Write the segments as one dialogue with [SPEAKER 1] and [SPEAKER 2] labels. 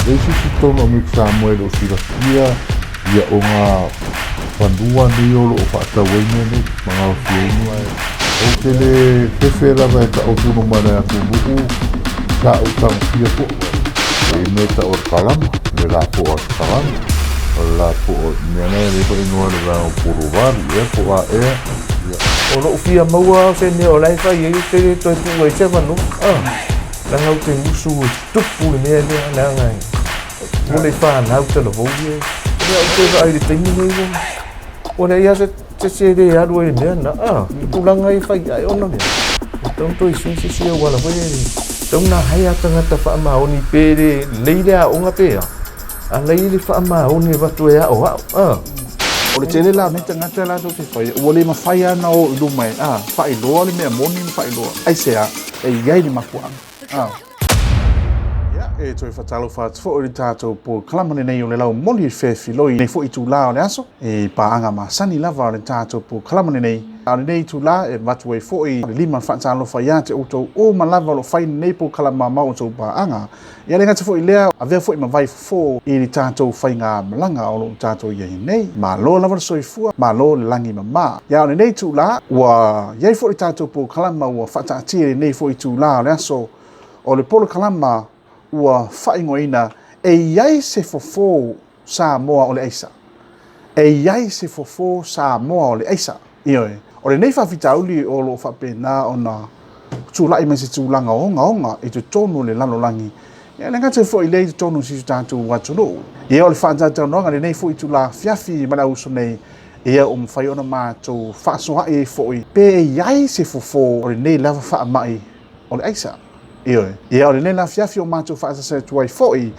[SPEAKER 1] Le isi totonu o Amerika Samoa e le o silafia ia o ngā fanua nei o lo o whaatau ai mea nei, ma gaosi ai mea. Ou te le fefe lava e taoto no mai le atunuu, sa ou tagofia foi. E i mea tau o le kalama, le lapoa o le kalama, o le lapoa o mea na e le faaigoa le vaega o polovali, ea po o a ea. Ia.
[SPEAKER 2] O lou fia maua o se mea o la e fai ai, ou te le toe tuu ai se avanoa. Leaga ou te musu e tupu le mea lea, leaga e ua le fanau talavou ia. Lea ou te vaai i le taimi nei ua ua leai lava se isi e le alu ai i le mea lena. I tulaga e fai ai ona lea. E tatau ona toe sui se isi auala foi lea e tatau ona hire tagata faamaoni pe le lelei le aoga pe a, a la e i ai le faamaoni e avatu e aoao.
[SPEAKER 3] O le tele la o nei tagata latou te faia, ua le mafai lava ona o i luma e faailoa le mea moni ma faailoa. Aisea? E i ai le mafuaaga. A. Ia, e toe fatalofa atu foi i le tatou polokalama lenei o le laumoli fefiloi i lenei foi itula o le aso, i paaga masani lava o le tatou polokalama lenei. A o lenei itula e avatu ai foi le lima faatalofa ia te outou uma lava o lo o fai lenei polokalama ma outou paaga. Ia le gata foi i lea, avea foi ma vaifofo i le tatou faigamalaga o lo o tatou i ai nei. Malo lava le soifua, malo le lagi mama. Ia o lenei itula, ua i ai foi le tatou polokalama ua faataatia i lenei foi itula o le aso, o le polokalama ua faaigoaina E i ai se fofo Samoa o le aisa. E i ai se fofo Samoa o le aisa. Ioe. O lenei faafitauli o lo o faapena ona tulai mai se tulaga ogaoga i totonu o le lalolagi, ia le gata foi lea i totonu o si o tatou atunuu. Ia o le faatalatalanoaga i lenei foi itula afiafi ma le auuso nei, ia ua mafai ona matou faasoa'i ai foi pe e i ai se fofo o lenei lava faamai o le aisa. Ioe. Ia o lenei afiafi o matou faasasa atu ai foi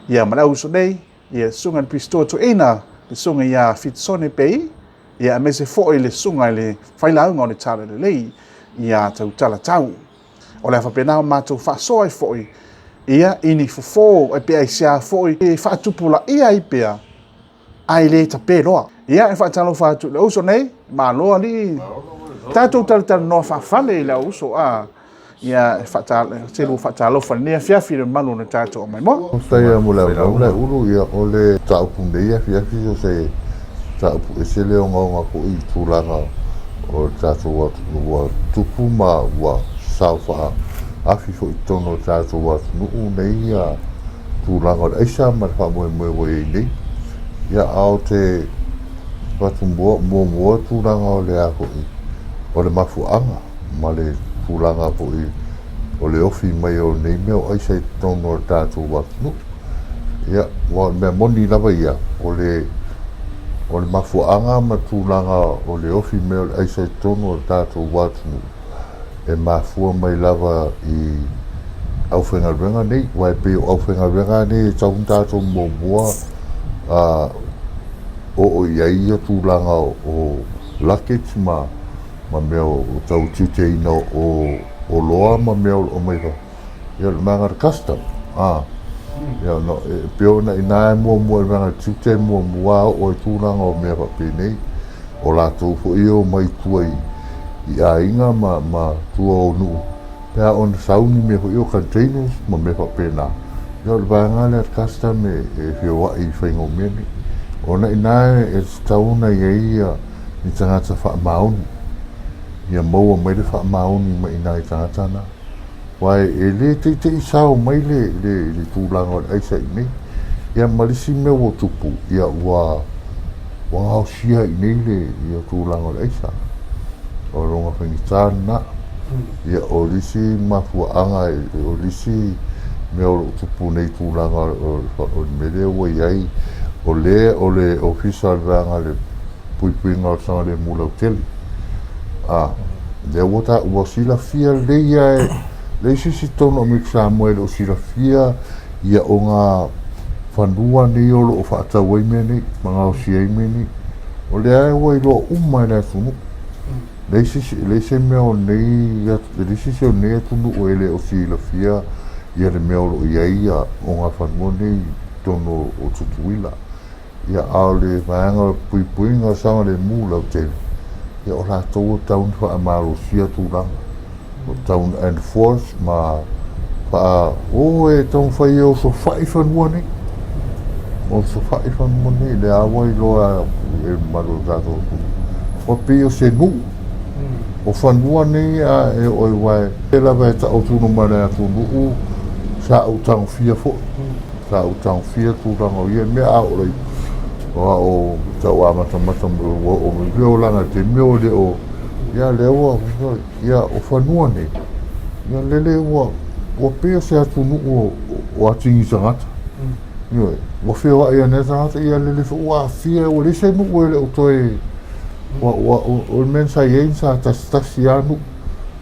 [SPEAKER 3] ia ma le auuso nei, ia susuga i le Pisitoa Toeaina, le susuga ia Fitisone Pei, ia aemaise foi le susuga i le Failauga o le Talalelei ia Tautala Tau. O le a faapena ona matou faasoa ai foi ia i ni fofo e pe aisea foi e faatupulaia ai pea ae le tape loa. Ia e faatalofa atu i le uso nei, malo alii, tatou talatalanoa faafale i le uso a. Ia e se lua faatalofa i lenei afiafi i le mamalu o le tatou aumaimoa.
[SPEAKER 1] Faafetai lava mo le avanoa Ulu, ia o le mataupu nei afiafi o se mataupu ese le ogaoga foi i tulaga o le tatou atunuu ua tupu ma ua sao faaafi foi i totonu o le tatou atunuu nei ia tulaga o le aisa ma le faamoemoe ua i ai nei. Ia a o te avatu muamua tulaga o le a foi o le mafuaaga ma le tulaga foi o le ofi mai o nei mea o aisa i totonu o le tatou atunuu. Ia, aua o le mea moni lava ia, o le o le mafuaaga ma tulaga o le ofi mai o le aisa i totonu o le tatou atunuu, e mafua mai lava i aufaigaluega nei, aua e pei o aufaigaluega nei e tatau ona tatou muamua oo i ai ia tulaga o luggage ma ma mea o tau tiuteina o oloa ma mea o lo o mai fafo, ia o le vaega o le custom. Ia ona e pei ona i ina e muamua i le vaega o le tiute e muamua oo ai tulaga o mea faapenei. O latou foi e omai i tua i aiga ma tua o nuu pe a ona sau ni mea foi ia o containers ma mea faapena. Ia o le vaega lea a le custom e feoai i faiga o mea nei. Ona i ina e tatau ona i ai ia ni tagata faamaoni, ia maua mai le faamaoni mai i nai tagata na. Aua e le teitei sao mai le, le, le tulaga o le aisa i inei. Ia ma le isi mea ua tupu, ia ua, ua gaosia i inei le ia tulaga o le aisa. O lona faigata lena. Ia o le isi mafuaaga, o le isi mea o lo o tupu nei tulaga o le mea lea ua i ai, o lea o le Ofisa o le Vaega o le Puipuiga o le Saogalemu Lautele, a, lea ua ta, ua silafia lelei lava e leai se isi i totonu o Amerika Samoa e le o silafia ia oga fanua nei o lo o faatau ai mea nei ma gaosia ai mea nei. O lea ua iloa uma e le atunuu. Leai se isi, leai se mea o lenei, leai se isi o lenei atunuu e le o silafia ia le mea o lo o i ai ia ogafanua nei i totonu o Tutuila. Ia, a o le vaega o le puipuiga o le saogalemu lautele, ia o latou e tatau ona faamalosia tulaga, o tatau ona enforce ma faa, o e taumafai e osofai fanua nei. O sofaʻi fanua nei, le a ua iloa e le mamalu o le tatou atunuu. Ua pei o se nuu. O fanua nei a e oo i wae, e lava e taoto numa le atunuu, sa ou tagofia foi. Sa ou tagofia tulaga o ia mea a oo o ao tau amatamata ua oo mai le olaga i le taimi o le o ia lea ua ia o fanua nei ia lele ua ua pei o se atunuu o atigi tagata. Ioe, ua feoai ane tagata ia lele foi ua aafia ua leai se nuu e le o toe ua ua o le mea sa i ai sa tasitasi lava nuu.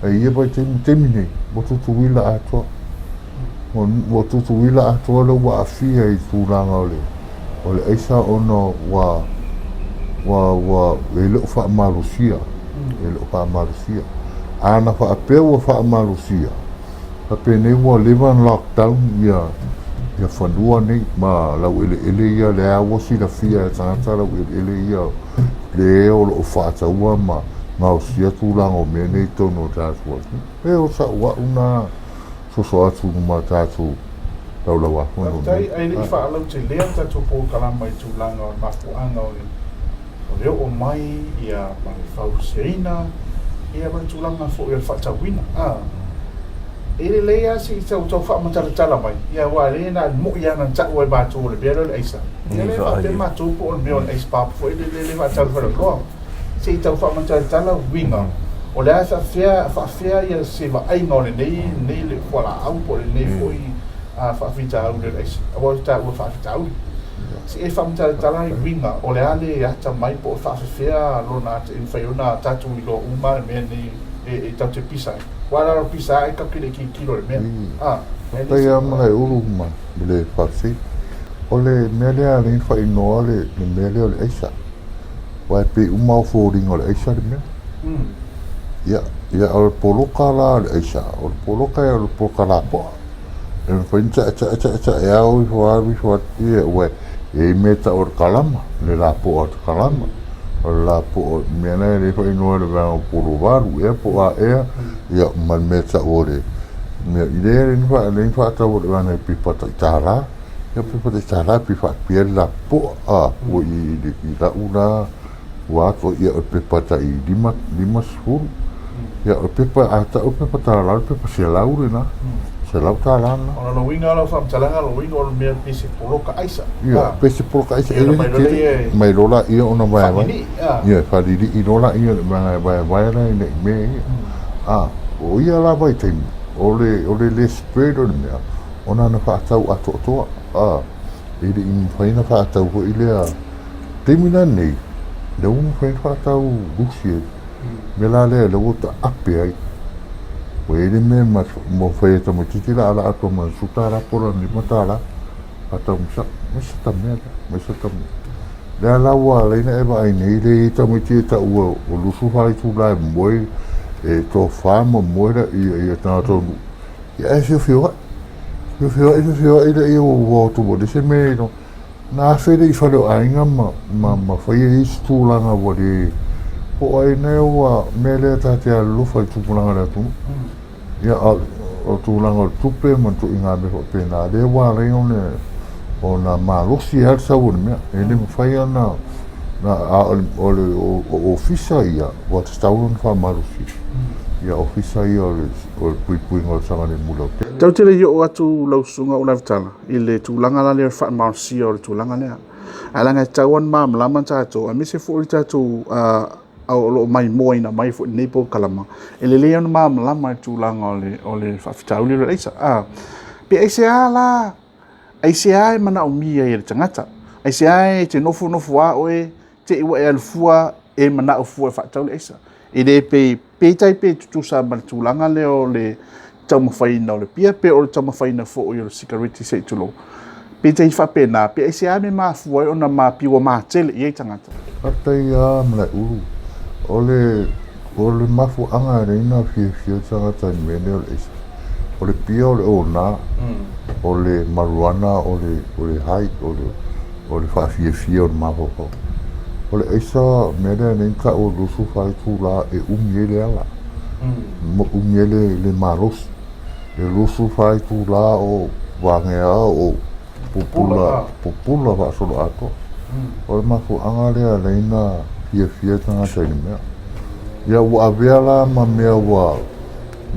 [SPEAKER 1] Ae i ia vaitaimi taimi nei ua tutuila atoa. Ua tutuila atoa lea ua aafia i tulaga o le o le aisa ona ua ua ua e le o faamalosia, e le o faamalosia. A na faapea ua faamalosia, faapenei ua leva ona lockdown ia ia fanua nei ma laueleele ia lea ua silafia e tagata laueleele ia le o lo o faataua ma gaosia tulaga o mea nei i totonu o tatou atunuu. E o sa'u a'u na soso atu i luma o tatou laulauafono
[SPEAKER 3] nei. Faafetai, ae le i faalautelea le tatou polokalama i tulaga o le mafuaaga o le o le oo mai ia ma le fausiaina ia ma le tulaga foi o le faatauina. A, e lelei lava se i tau, tau faamatalatala mai, ia aua lea na o le moi lava na tau ai matou o le mea lea o le aisa. Ia lea faapea matou po o le mea o le aisa pap foi lele le faatau i faleoloa. Se i tau faamatalatala uiga o le a faafefea, faafefea ia se vaaiga o lenei, lenei le fualaau po o lenei foi faafitauli o le aisa, aua o le taua faafitauli. Se i e faamatalatala ai uiga o le a le ata mai po o faafefea lona ata e mafai ona tatou iloa uma le mea lenei e tatou te pisa ai. Aua la o le pisa lava e tatou te le i tilotilo i le mea. A, e le
[SPEAKER 1] Faafetai lava Malaeulu ma le faafesili. O le mea lea a le faaigoa le mea lea o le aisa. Aua e pei uma o foliga o le aisa le mea. Ia, ia o le poloka la o le aisa, o le poloka o le poloka lapoa. E mafai ona tae tae tae tae ao ifo alu ifo atu ia ua e i ai mea e tau o le kalama, le lapoa o le kalama. O le lapoa, mea la e le faaigoa e le vaega o polovalu ea po o a ea, ia ma le mea e tau o le mea i lea le faatau o le vaega e pepa tai $1. Ia pepa tai $1 pe faapea le lapoa a ua i lau la ua atoa ia o le pepa tai 50. Ia o le pepa a tau le pepa $1 o le pepa 100 lena. $100 lena.
[SPEAKER 3] O lona uiga lau faamatalaga, o lona uiga o le mea pei se poloka aisa.
[SPEAKER 1] Ia, pei se poloka aisa e le tele. Mai loa laia ona vaevae. Ia, faalilii loa laia o le vaega e vaevae la ina i mea ia. A, o ia la vaitaimi, o le le spread o le mea, ona na faatau atoatoa. A, e le i mafai ona faatau foi lea taimi la nei, lea ua mafai ona faatau lusi ai. Mea la lea, lea ua taape ai. Ua i ai le mea mafai e tamaitiiti laalaa atu ma le $10 po o le $5 faatau ma sao. Mai se ta mea lea, mai se ta mea. Lea la ua ala ai ona e vaai nei le i ai tamaiti e taua o 24 itula e moe, e tofa ma moe ia tagata o nuu. Ia ae feofeoai, feofeoai, feofeoai laia ua o atu ua leai se mea e iloa. Na afe lea i fale o aiga ma, ma, ma fai ai isi tulaga ua le po o ai nei ua mea lea ta te alolofa i tupulaga o le atunuu. Ia, a o tulaga o le tupe ma ituaiga mea faapena, lea ua ala ai ona, ona malosi ai le sau o le mea. E le mafai ona, na, a o le o ofisa ia, ua tatau ona faamalosia. Ia ofisa ia o le, o le puipuiga o le saogalemu lautele.
[SPEAKER 3] Tatou te le i oo atu lau susuga Ulavetala i le tulaga la lea o le faamalosia o le tulaga lea. Ae leaga e tatau ona malamalama tatou aemaise foi le tatou o lo o maimoaina mai foi i lenei polokalama, e lelei ona malamalama i le tulaga o le faafitauli o le aisa. Pe aisea la, aisea e manaomia ai e le tagata? Aisea e te nofonofo lava oe te i ua e alu fua e manao fua e faatau le aisa? E le pei, peitai pe tutusa ma le tulaga lea o le taumafaiina o le pia pe o le taumafaiina foi o le sikareti se i tulou. Peitai faapena, pe aisea mea e mafua ai ona mapiu ua matele i ai tagata?
[SPEAKER 1] Faafetai lava Malaeulu. O le, o le mafuaaga e ala ai ona fiafia le tagata i le mea lea o le aisa, o le pia o le ona, o le marijuana o le, o le high, o le, o le faafiafia o le mafaufau. O le aisa, mea lea na tau o le 24 itula e umi ai le ala, umi ai le malosi. E 24 itula o vagea o pupula, pupula faasoloatoa. O le mafuaaga lea e ala ai ona fiafia tagata i le mea. Ia ua avea la ma mea ua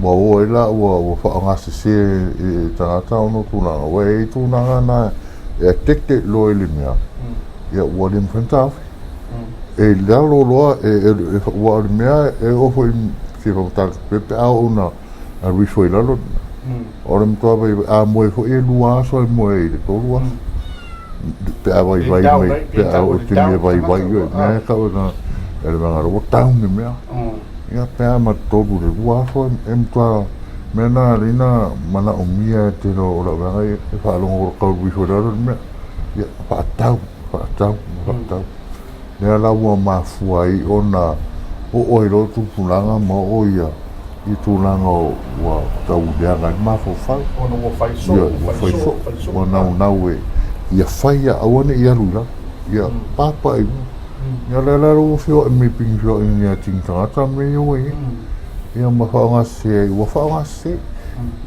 [SPEAKER 1] ua o ai la ua ua faaaogasese e tagata ona o tulaga, aua e i ai tulaga na e addicted loa i le mea, ia ua le mafai ona taofi. E i lalo loa, aua o le mea e oo foi i se faamatalaga pe a oo ina alu ifo i lalo, o le matua vaivai, a moe foi e lua aso e moe ai i le tolu aso. Pe a vaivai mai, pe a oo i le taimi e vaivai ai, mea e tau ina, e le vaega ua down le mea. Ia pe a ma tolu i le lua aso e matua, mea na e ala ai ona manaomia e le tele o lau vaega e faalogo tau alu ifo i lalo le mea. Ia faatau, faatau, faatau. Lea la ua mafua ai ona oo ai loa tupulaga ma oo ia i tulaga ua tau leaga ai le mafaufau.
[SPEAKER 3] Ona ua fai soo,
[SPEAKER 1] ua fai soo, ua naunau e ia fai ia aua ne i alu i lalo, ia papa i luga. Ia lea la ua feoai mai pei feoai nei a tagata mea ia ua i ai. Ia ma faaaogasese ai, ua faaaogasese.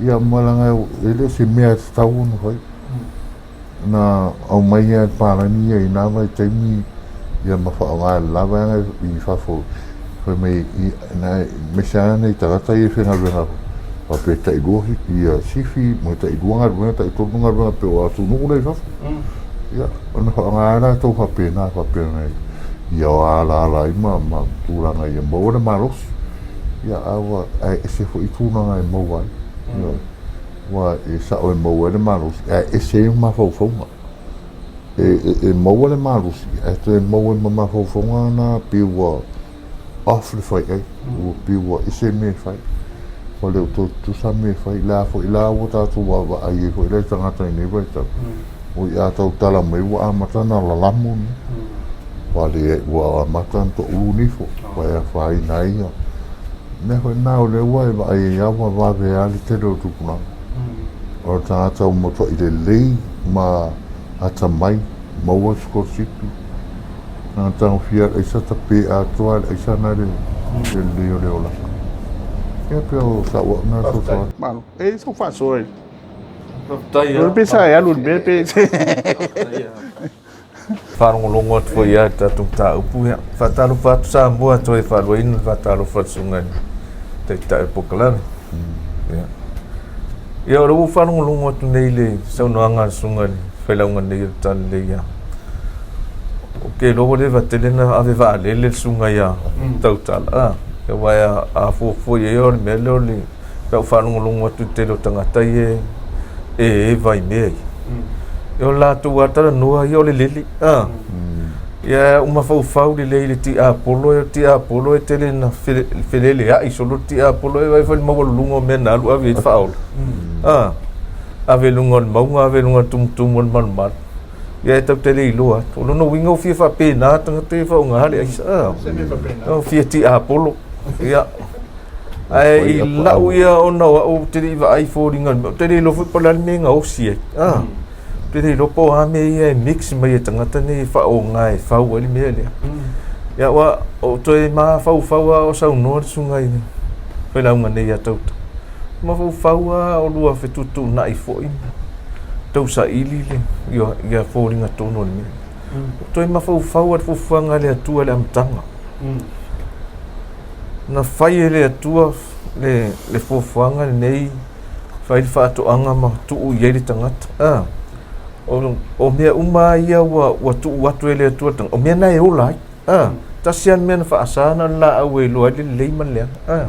[SPEAKER 1] Ia ma leaga e le o se mea e tatau ona fai. Na aumai lava e palagi ia i na vaitaimi ia ma faaaoga e le la vaega i fafo fai mai aemaise lava nai tagata ia e faigaluega faapea e tailua ia sifi ma tailua galuega taitolu galuega pei o atunuu la i fafo. Ia ona faaaoga lava latou faapena faapea ia alaala ai ma tulaga ia maua le malosi. Ia a ua ae ese foi tulaga e maua ai. Ua e sao e maua ai le malosi, ae ese ai mafaufauga. E maua le malosi, ae toe maua ai ma mafaufauga na pei ua off le fai ai, ua pei ua ese mea e fai. Ua le o toe tutusa mea e fai. La foi la ua tatou vaavaai ai foi la i tagata i nei vaitau, oi a tautala mai ua amata ona lalamo le mea. Ua le, ua amata ona toaulu nifo, ua e afaina ai ia. Mea foi lena o lea ua e vaai ai lava ua vave lava le tele o tupulaga. O le tagata ua matuai lelei ma atamai, maua sikolasipi, na tagofia le aisa tape atoa le aisa na le lelei o le olaga. Ia pei o sau au na fesoasoani.
[SPEAKER 3] Malo. E i ai sau faasoa i.
[SPEAKER 2] Faafetai lava.
[SPEAKER 3] Pe sa e alu i le mea pe.
[SPEAKER 2] Faalogologo atu foi lava i le tatou mataupu. Ia, faatalofa atu Samoa, toe faaluaina le faatalofa a le susuga i le Taitai o le Pokalame. Ia, ia o lea ua faalogologo atu nei i le saunoaga a le susuga i le failauga nei o le Talalelei ia. Ou te iloa ua leva tele na ave vaalele le susuga ia Tautala. Ah, aua a fuafua i ai o le mea lea o le Pe a ou faalogologo atu i le tele o tagata ia e eva i mea ia. Ia o latou lava talanoa ia o le lele. A. Ia ou mafaufau lelei i le tiapolo, o le tiapolo e tele ina feleleai solo le tiapolo, e vaai foi i le maualuluga o mea na alu ave ai le faaola. A. Ave i luga o le mauga, ave i luga o le tumutumu o le malumalu. Ia e tatou te le iloa atu. O lona uiga ua fia faapena tagata ia e faaaoga le aisa. A. Ua fia tiapolo. Ia. Ae i lau ia ona o au ou te le i vaai i foliga o le mea, ou te le iloa foi po o le a le mea e gaosi ai. Ah, ou te le iloa po o a mea ia e mix mai e tagata nei e faaaoga e fau ai le mea lea. Ia aua ou toe mafaufau lava o saunoa le susuga i le failauga nei ia Tauta. Mafaufau lava o lua fetuutuunai foi ma tausaili le ia foliga tonu o le mea. Ou toe mafaufau lava i le fuafuaga a le Atua i le amataga. Na fai e le Atua le fuafuaga lenei, fai le faatoaga ma tuu i ai le tagata. A, o mea uma lava ia ua tuu atu e le Atua le tagata, o mea na e ola ai. A, tasi lava le mea na faasa na o le laau e iloa ai le lelei ma le leaga. A,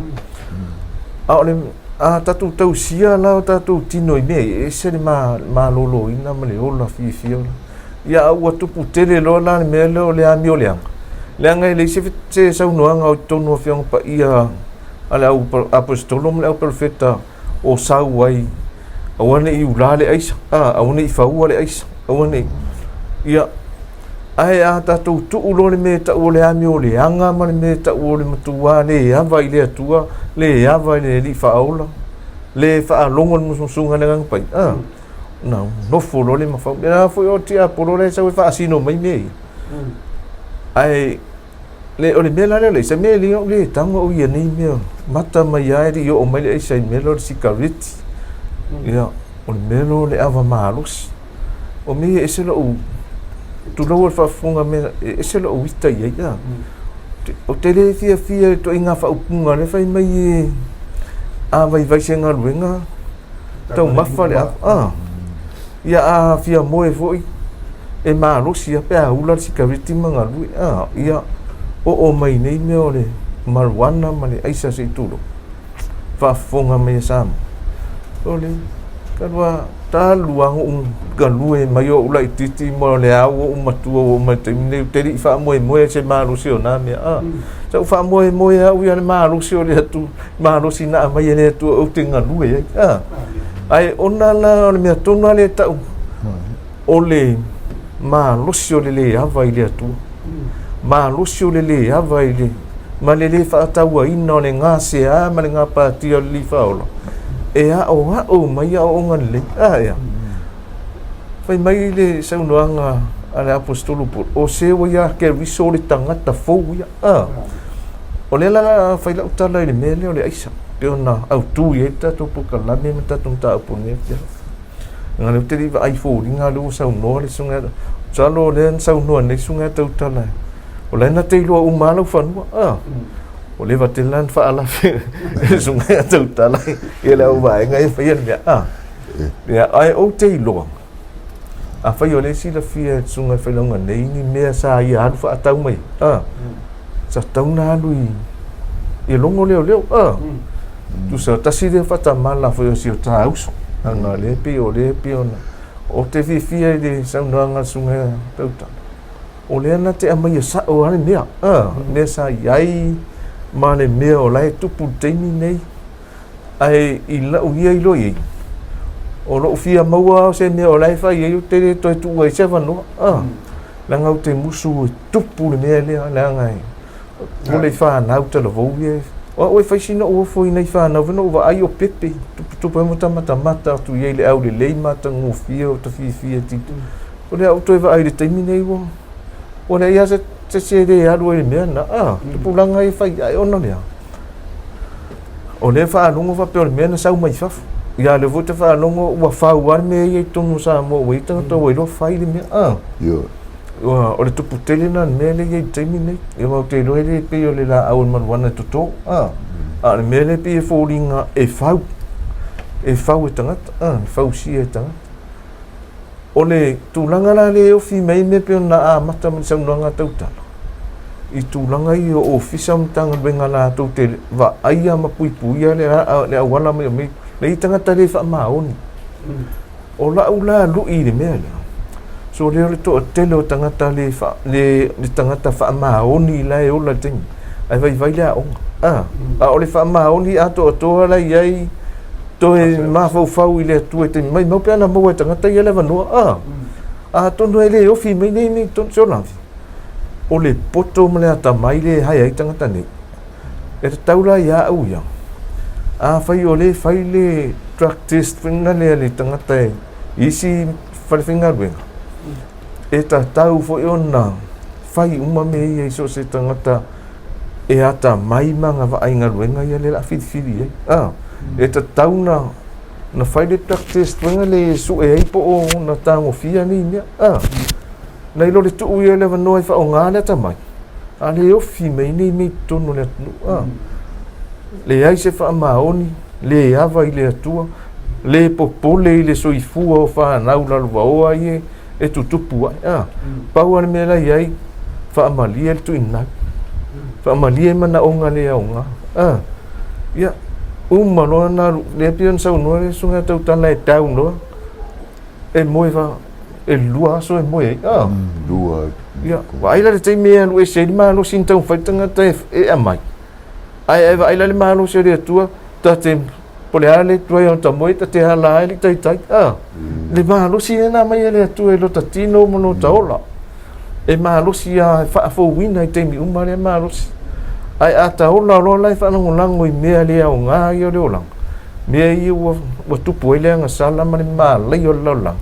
[SPEAKER 2] a o le a tatou tausia la o tatou tino i mea ia, e ese le maloloina ma le ola fiafia. Ia a ua tupu tele loa la le mea lea o le amioleaga, leaga e leai se saunoaga o i totonu o Afioga Paia a le au Aposetolo ma le au Perofeta o sau ai, aua ne i ulā le aisa, a, aua ne i faua le aisa, aua ne i, ia, ae a tatou tuu loa le mea e tau o le amioleaga ma le mea e tau o le matuā le ava i le Atua, le ava i le Alii Faaola, le faalogo i le musumusuga a le Agaga Paia, a, Na nofo loa le mafau. Mea foi o tiapolo lea e sau e faasino mai mea ia. Ae le, o le mea la lea o le aisa, mea e le o le tago au ia nei mea. Mata mai lava e le i oo mai le aisa i le mea lea o le sikareti. Ia, o le mea lea o le ava malosi. O mea ia e ese lou tulou o le faafofoga mea e ese lou ita i ai a. Ou te le fiafia i ituaiga faaupuga lea fai mai e a vaivai se galuega taumafa le ava. Ia a fia moe foi e malosi lava pe a ula le sikareti ma galue. Ia oo mai nei mea o le marijuana ma le aisa se i tulou. Faafofoga mai a Samoa. O le talu a talu a ou galue mai ou laitiiti ma le au ou matua ua oo mai le taimi lenei ou te le i faamoemoe i se malosi o na mea. A, sa ou faamoemoe au ia le malosi o le Atua, malosi na aumai e le Atua ou te galue ai. A, ae ona la o le mea tonu lava lea e tau o le malosi o le le ava i le Atua. Malosi o le le ava i le ma le le faatauaina o le gasea ma le gapatia o le Alii Faaola, e aoao mai aoaoga lelei. A ea? Fai mai le saunoaga a le Aposetolo Paulo, o se ua ia Keriso le tagata fou ia. A. O lea la a fai lau tala i le mea lea o le aisa, pei ona autu i ai le tatou polokalame ma tatou mataupu i lenei afiafi. Leaga o lea ou te le i vaai i foliga lea ua saunoa le susuga, masalo o lea na saunoa nei le susuga ia Tautala, o la e na te iloa uma lava lau fanua. A, ua leva tele la ona faalafi e le susuga ia Tautala ia le auvaega ia e faia le mea. A, ia, ae ou te iloa, afai o lea e silafia e le susuga i le failauga nei ni mea sa ia alu faatau mai ai, a, sa tatau ona alu i logo leoleo. A, Tusa, tasi lea faatamala foi o si o ta uso. Leaga lea pei o lea pei ona... Ou te fiafia i le saunoaga a le Susuga ia Tautala. O lea na te aumaia sao lava le mea. A, mea sa i ai ma le mea o la e tupu i le taimi nei. Ae i lau ia iloa i ai, o lou fia maua o se mea o la e fai ai, ou te le toe tuua ai se avanoa. A, leaga ou te musu e tupu le mea lea, leaga e Mo le fanau talavou ia. O au e fai sina ou ofo i nai fanau foi na ou vaai o pepe, tuputupu ai ma tamatamata atu i ai le aulelei ma matagofie o ta fiafia tito. O lea ou toe vaai i le taimi nei ua ua leai lava se se isi e le alu ai i le mea lena. A, tupulaga ia e fai ae ona lea. O lea e faalogo faapea o le mea na sau mai fafo. Ia o lea foi ou te faalogo ua fau lava le mea ia i totonu o Samoa ua i ai tagata ua iloa fai le mea. A.
[SPEAKER 1] Ioe.
[SPEAKER 2] O le tupu tele lena o le mea lea e i ai i le taimi lenei. Aua ou te iloa e le pei o le laau o le marijuana e toto, a. A o le mea lea e pei e foliga e fau, e fau e tagata, a, e fausia e tagata. O le tulaga la lea e ofi mai ai mea pei ona amata mai le saunoaga a Tautala, i tulaga ia o ofisa ma Matagaluega latou te vaaia ma puipuia le auala mai o mea, leai tagata le faamaoni. O lau la lui i le mea lea, so lea o le toatele o tagata le, fa, le, le tagata faamaoni la e ola i le taimi, ae vaivai le aoga. A, a o le faamaoni atoatoa la i ai, toe mafaufau i le Atua i taimi mai, mau pe ana maua e tagata ia le avanoa. A, atonu e le ofi mai nei nei tonu se olavi. O le poto ma le atamai le hae ai tagata nei. E tatau la ia au ia, afai o lea e fai le drug test foi lea a le tagata i isi fale faigaluega, e tatau foi ona fai uma mea ia i so o se tagata e atamai ma agavaa i galuega ia lea o le a filifili ai. A, e tatau ona na fai le drug test foi lea e sue ai po o na tagofia nei mea. A, nai lo le tuu ia i le avanoa e faaaoga le atamai, a le ofi mai nei mea i totonu o le atunuu. A, leai se faamaoni, le ava i le Atua, le popole i le soifua o fanau lalovaoa ia e tutupu ai. A, pau lava le mea la i ai, faamalie le tuinau, faamalie manaoga le aoga. A, ia, uma loa ona alu, lea pei ona saunoa le Susuga ia Tautala e down loa, e moe fa, e lua aso e moe ai. A,
[SPEAKER 1] Lua.
[SPEAKER 2] Ia, vaai la le taimi e alu ese ai le malosi na taumafai le tagata e, e aumai. Ae e vaai la le malosi o le Atua, ta te, po le a le tuai ona ta moe, ta te ala ai le taitai. A, le malosi lea na aumai e le Atua i lota tino ma lota ola. E malosi lava e faafouina i taimi uma lea malosi. Ae a ta ola loa la e faalagolago i mea le aoga ia o le olaga, mea ia ua, ua tupu ai le agasala ma le malaia o le lalolagi,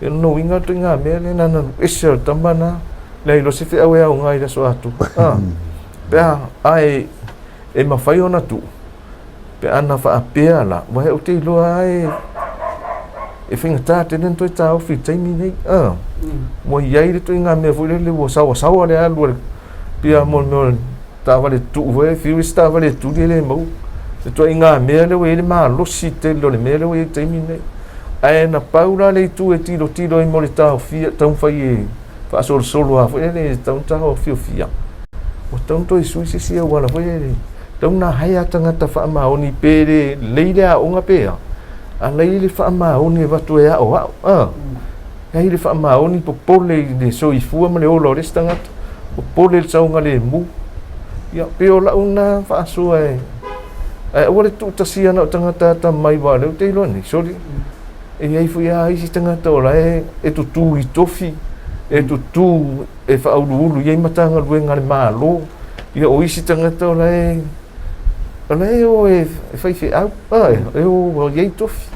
[SPEAKER 2] ia lona uiga o le ituaiga mea lea na ona alu ese lava o le tama lena, leai loa se feau e aoga i le aso atoa. A, pe a, ae e mafai ona tuu, pe ana faapea la, aua ou te iloa lava e. E faigata tele ona toe taofi i le taimi lenei. A, ua i ai le ituaiga mea foi lele ua saoasaoa le alu a le pia mo le mea o le taavale tuu foi, e fiu isi taavale e tuli e le maua. Le ituaiga mea lea ua i ai le malosi tele o le mea lea ua i ai i le taimi lenei. Ae na pau la le itu e tilotilo ai mo le taofia, taumafai e faasolosolo lava foi lele e tatau ona taofiofia. Ua tatau ona toe sui se isi auala foi lele, tatau ona hire tagata faamaoni pe le lelei le aoga pe a, a la e i ai le faamaoni e avatu e aoao, a. E i ai le faamaoni popole i le soifua ma le ola o le isi tagata, popole i le saogalemu. Ia, pei o lau lena faasoa e, ae aua le tuutasia na o tagata atamai aua o lea ou te iloa nei, sole, e i ai foi lava isi tagata o la e, e tutū i tofi, e tutū e faauluulu i ai Matagaluega a le Malo, ia o isi tagata o la e, o la e o e faifeau, a, e o i ai tofi,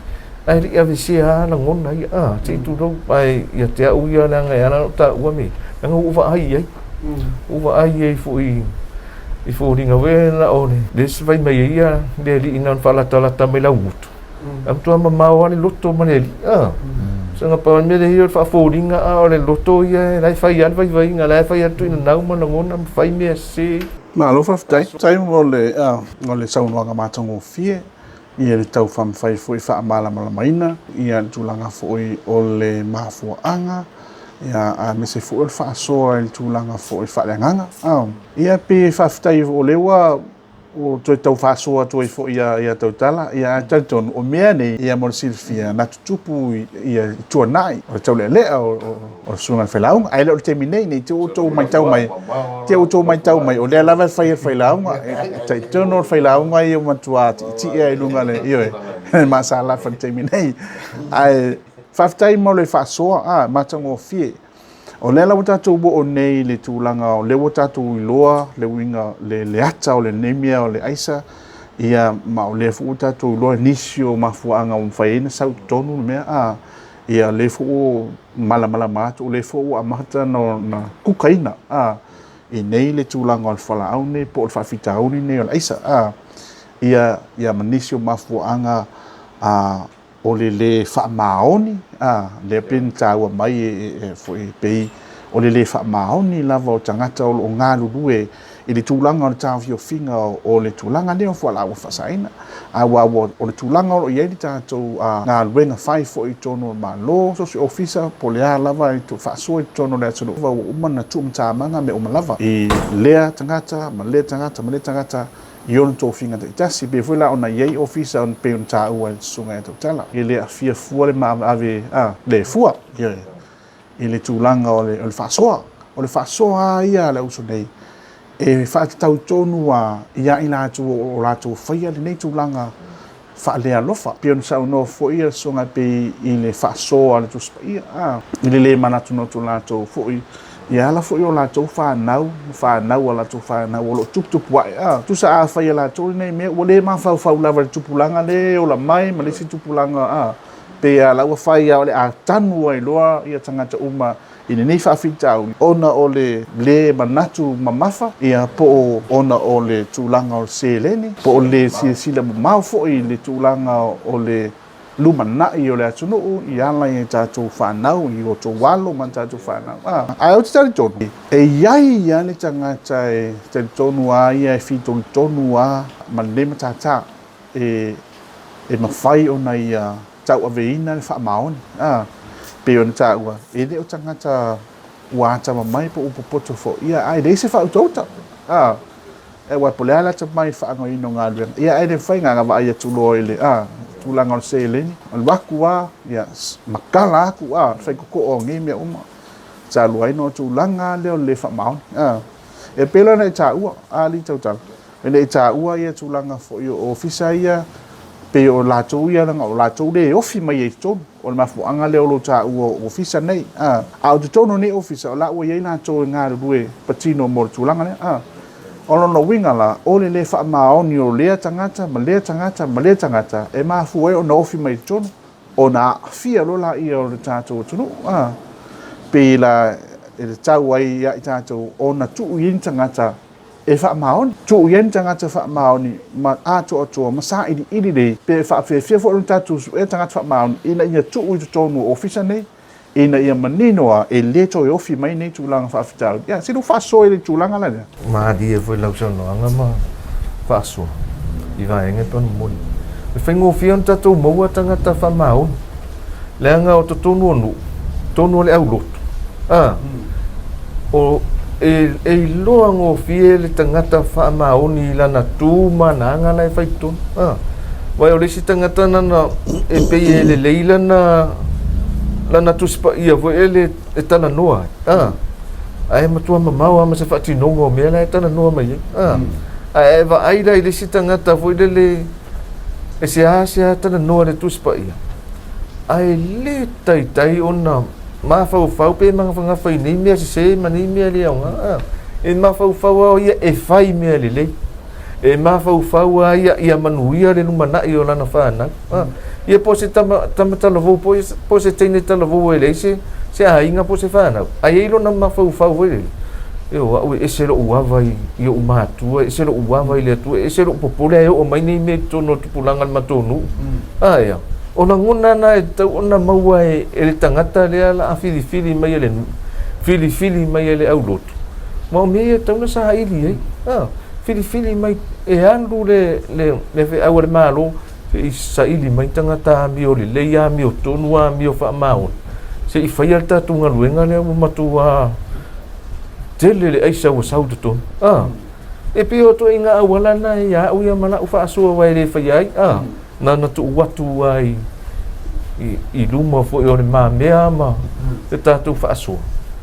[SPEAKER 2] ae le i aveesea lava lagona ia, a, se i tulou, ae ia te au ia leaga e ala ona ou taua mea ia, leaga ua ou vaai i ai, ua ou vaai i ai foi i foliga foi ia na o le isi fai mai ai ia le alii na ona faalatalata mai laugutu, ae matua mamao lava le loto ma le alii, a. Soona pau lava le mea lea e i ai o le faafoliga, a o le loto ia, la e fai lava le vaivaiga, la e fai lava le tuinanau ma lagona ma fai mea sese.
[SPEAKER 3] Malo faafetai. Faafetai mo le mo le saunoaga matagofie ia le taufamafai foi faamalamalamaina ia le tulaga foi o le mafuaaga ia aemaise foi o le faasoa i le tulaga foi faaleagaga. Ia pei faafetai o lea ua ua toe tau faasoa atu ai foi ia Tautala, ia ae talitonu, o mea nei, ia mo le silafia, na tutupu i tuanai, o le taulealea o le susuga i le failauga, ae le o le taimi nei, ne i te i ua outou matau mai, te i ua outou matau mai, o lea lava e fai e le failauga, e talitonu o le failauga ia ua matua tietie i luga o le, ioe, le masalafa i le taimi nei. Ae faafetai mo le faasoa, a, matagofie. O lea la ua tatou oo nei i le tulaga o lea ua tatou iloa le uiga, le ata o lenei mea o le aisa, ia ma o lea foi ua tatou iloa nisi o mafuaaga ua mafai ai ona sau i totonu le mea, a, ia o lea foi ua malamalama atu, o lea foi ua amata ona kukaina, a, i nei le tulaga o le fualaau lenei po o le faafitauli lenei o le aisa, a, ia, ia ma nisi o mafuaaga, a, o le lē faamaoni, a, lea pei ona taua mai e foi pei o le lē faamaoni lava o tagata o lo o galulue i le tulaga o le taofiofiga o le tulaga lea o fualaau faasaina. Aua ua o le tulaga o lo o i ai le tatou galuega fai foi i totonu o le Malo, so o se ofisa po o le a lava e faasoa i totonu o le atunuu, ua uma ona tuumatamaga mea uma lava i lea tagata ma lea tagata ma lea tagata i ona tofiga taitasi. E pei foi la ona i ai ofisa e pei ona taua e le Susuga ia Tautala, e le aafia fua le maaveave a le fua, ioe, i le tulaga o le faasoa. O le faasoa lava ia a le uso nei, e faatatau tonu lava ia i latou o latou faia lenei tulaga faalealofa. E pei ona saunoa foi le Susuga e pei i le faasoa a le Tusi Paia, a, i le le manatunatu o latou foi e ala foi o latou fanau ma fanau a latou fanau o lo o tuputupu ae, a, tusa a fai e latou lenei mea, ua le mafaufau lava i le tupulaga lea e ola mai ma le isi tupulaga, a, pei lava la ua fai lava o le a tanu ai loa ia tagata uma i lenei faafitauli ona o le lē manatu mamafa, ia po o ona o le tulaga o le seleni, po o le lē silasila mamao foi i le tulaga o le lumanai o le atunuu i ala i a tatou fanau, i o outou alo ma a tatou fanau. Ae ou te talitonu, e i ai lava le tagata e talitonu lava ia e fitoitonu lava ma lenei matata e mafai ona ia tauaveina le faamaoni. A, pei ona taua, e le o tagata ua atamamai po ua popoto foi, ia, ae leai se faautauta. A, aua po o le a le atamai i le faagaoioina o galuega, ia, ae le mafai na ona vaai atu loa i le a, tulaga o le seleni, alu atu lava, ia, matala atu, a, le faitotoa o nei mea uma, talu ai ona o tulaga lea o le le faamaoni. A, e pei la ona e taua, a alii tautala, E le i taua ia tulaga foi o ofisa ia, pei o latou ia leaga o latou lea e ofi mai ai i totonu. O le mafuaaga lea o lo taua o ofisa nei. A, a o totonu o nei ofisa, o la ua i ai latou e galulue patino mo le tulaga lea. A, o lona uiga la, o le le faamaoni o lea tagata ma lea tagata ma lea tagata e mafua ai ona ofi mai i totonu, ona aafia loa laia o le tatou atunuu. A, pei la e tatau ai ia i tatou ona tuu i ai ni tagata. e faamaoni. Tuu i ai ni tagata faamaoni ma atoatoa ma sailiili lelei, pe faafefea foi ona tatou suea tagata faamaoni ina ia tuu i totonu o ofisa nei, ina ia manino lava e le toe ofi mai nei tulaga faafitauli. Ia, sili ua faasoa i le tulaga la lea.
[SPEAKER 2] Malie foi lau saunoaga ma faasoa i vaega e pei ona momoli. E faigofie ona tatou maua tagata faamaoni, leaga o totonu o nuu, totonu o le aulotu, a, o, e, e iloa gofie le tagata faamaoni i lana tu ma ana aga la e fai i totonu, a. Aua o le isi tagata nana e pei e lelei lana, lana Tusi Paia foi ele e talanoa ai, a. Ae matua mamao lava ma se faatinoga o mea la e talanoa mai ai, a. Ae e vaai la i le isi tagata foi lele e seasea talanoa i le Tusi Paia, ae le taitai ona mafaufau pe magafagafa i nei mea sese ma nei mea le aoga. A, e mafaufau lava ia e fai mea lelei. E mafaufau lava ia ia manuia le lumanai o lana fanau. A, ia po o se tama, tama talavou po, po o se teine talavou e leai se, se aiga po o se fanau, ae i ai lona mafaufau foi lele, e o au e ese lou ava i, i ou matua, e ese lou ava i le Atua, e ese lou popole ae oo mai nei mea i totonu o le tupulaga o le matou nuu. A ea, o lagona na e tatau ona maua e, e le tagata lea la a filifili mai e le nuu, filifili mai e le aulotu. Ma o mea ia e tatau ona saili ai. A, filifili mai e alu le, le, le feau a le Malo, se i saili mai tagata amio lelei, amio tonu, amio faamaoni, se i faia le tatou galuega lea ua matua tele le aisa ua sau i totonu. A, e pei o ituaiga auala na ia au ia ma lau faasoa aua e le faia ai. A, na ona tuu atu lava i, i, i luma foi o le mamea ma le tatou faasoa.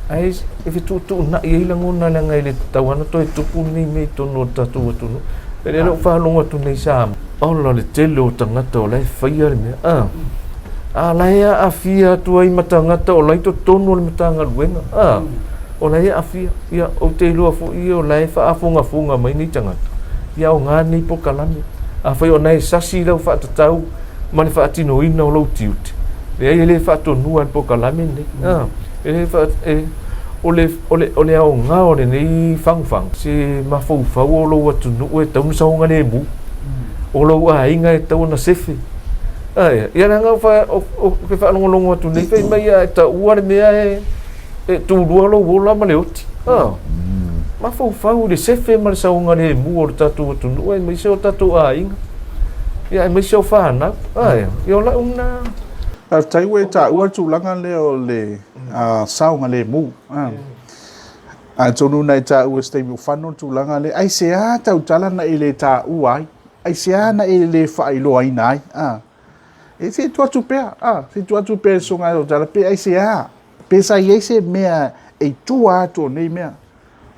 [SPEAKER 2] Ae e fetuutuunai ai lagona leaga e le tatau lava ona toe tupu lenei mea i totonu o le tatou atunuu. O lea ua faalogo atu nei sa ola le tele o tagata o la e faia le mea. A, a la e aafia atu ai ma tagata o la e i totonu o le Matagaluega. A, o la e aafia. Ia, ou te iloa foi o la e faafogafoga mai nei tagata, ia aoga lenei polokalame. Afai o na e sasi lau faatatau ma le faatinoina o lou tiute, leai e le faatonua e le polokalame lenei. A, e le faa, e, o le, o le, o le aoga o lenei fagufagu, se mafaufau o lou atunuu e tatau ona saogalemu. O lou aiga e tatau ona sefe. Ae, ia leaga ou te faalogologo atu nei, fai mai a e taua le mea e, e tulua lou ola ma le oti. A, mafaufau i le sefe ma le saogalemu o le tatou atunuu aemaise o tatou aiga, ia aemaise o fanau. Ae, ia o lau lena.
[SPEAKER 3] Faafetai ua e taua le tulaga lea o le saogalemu. Atonu na e taua i se taimi o fano le tulaga lea, aisea tautala na e le taua ai? Aisea na e le faailoaina ai? E se i tuu atu pea, se i tuu atu pea i le susuga ia Tautala, pe aisea? Pe sa i ai se mea e i tua atu o nei mea,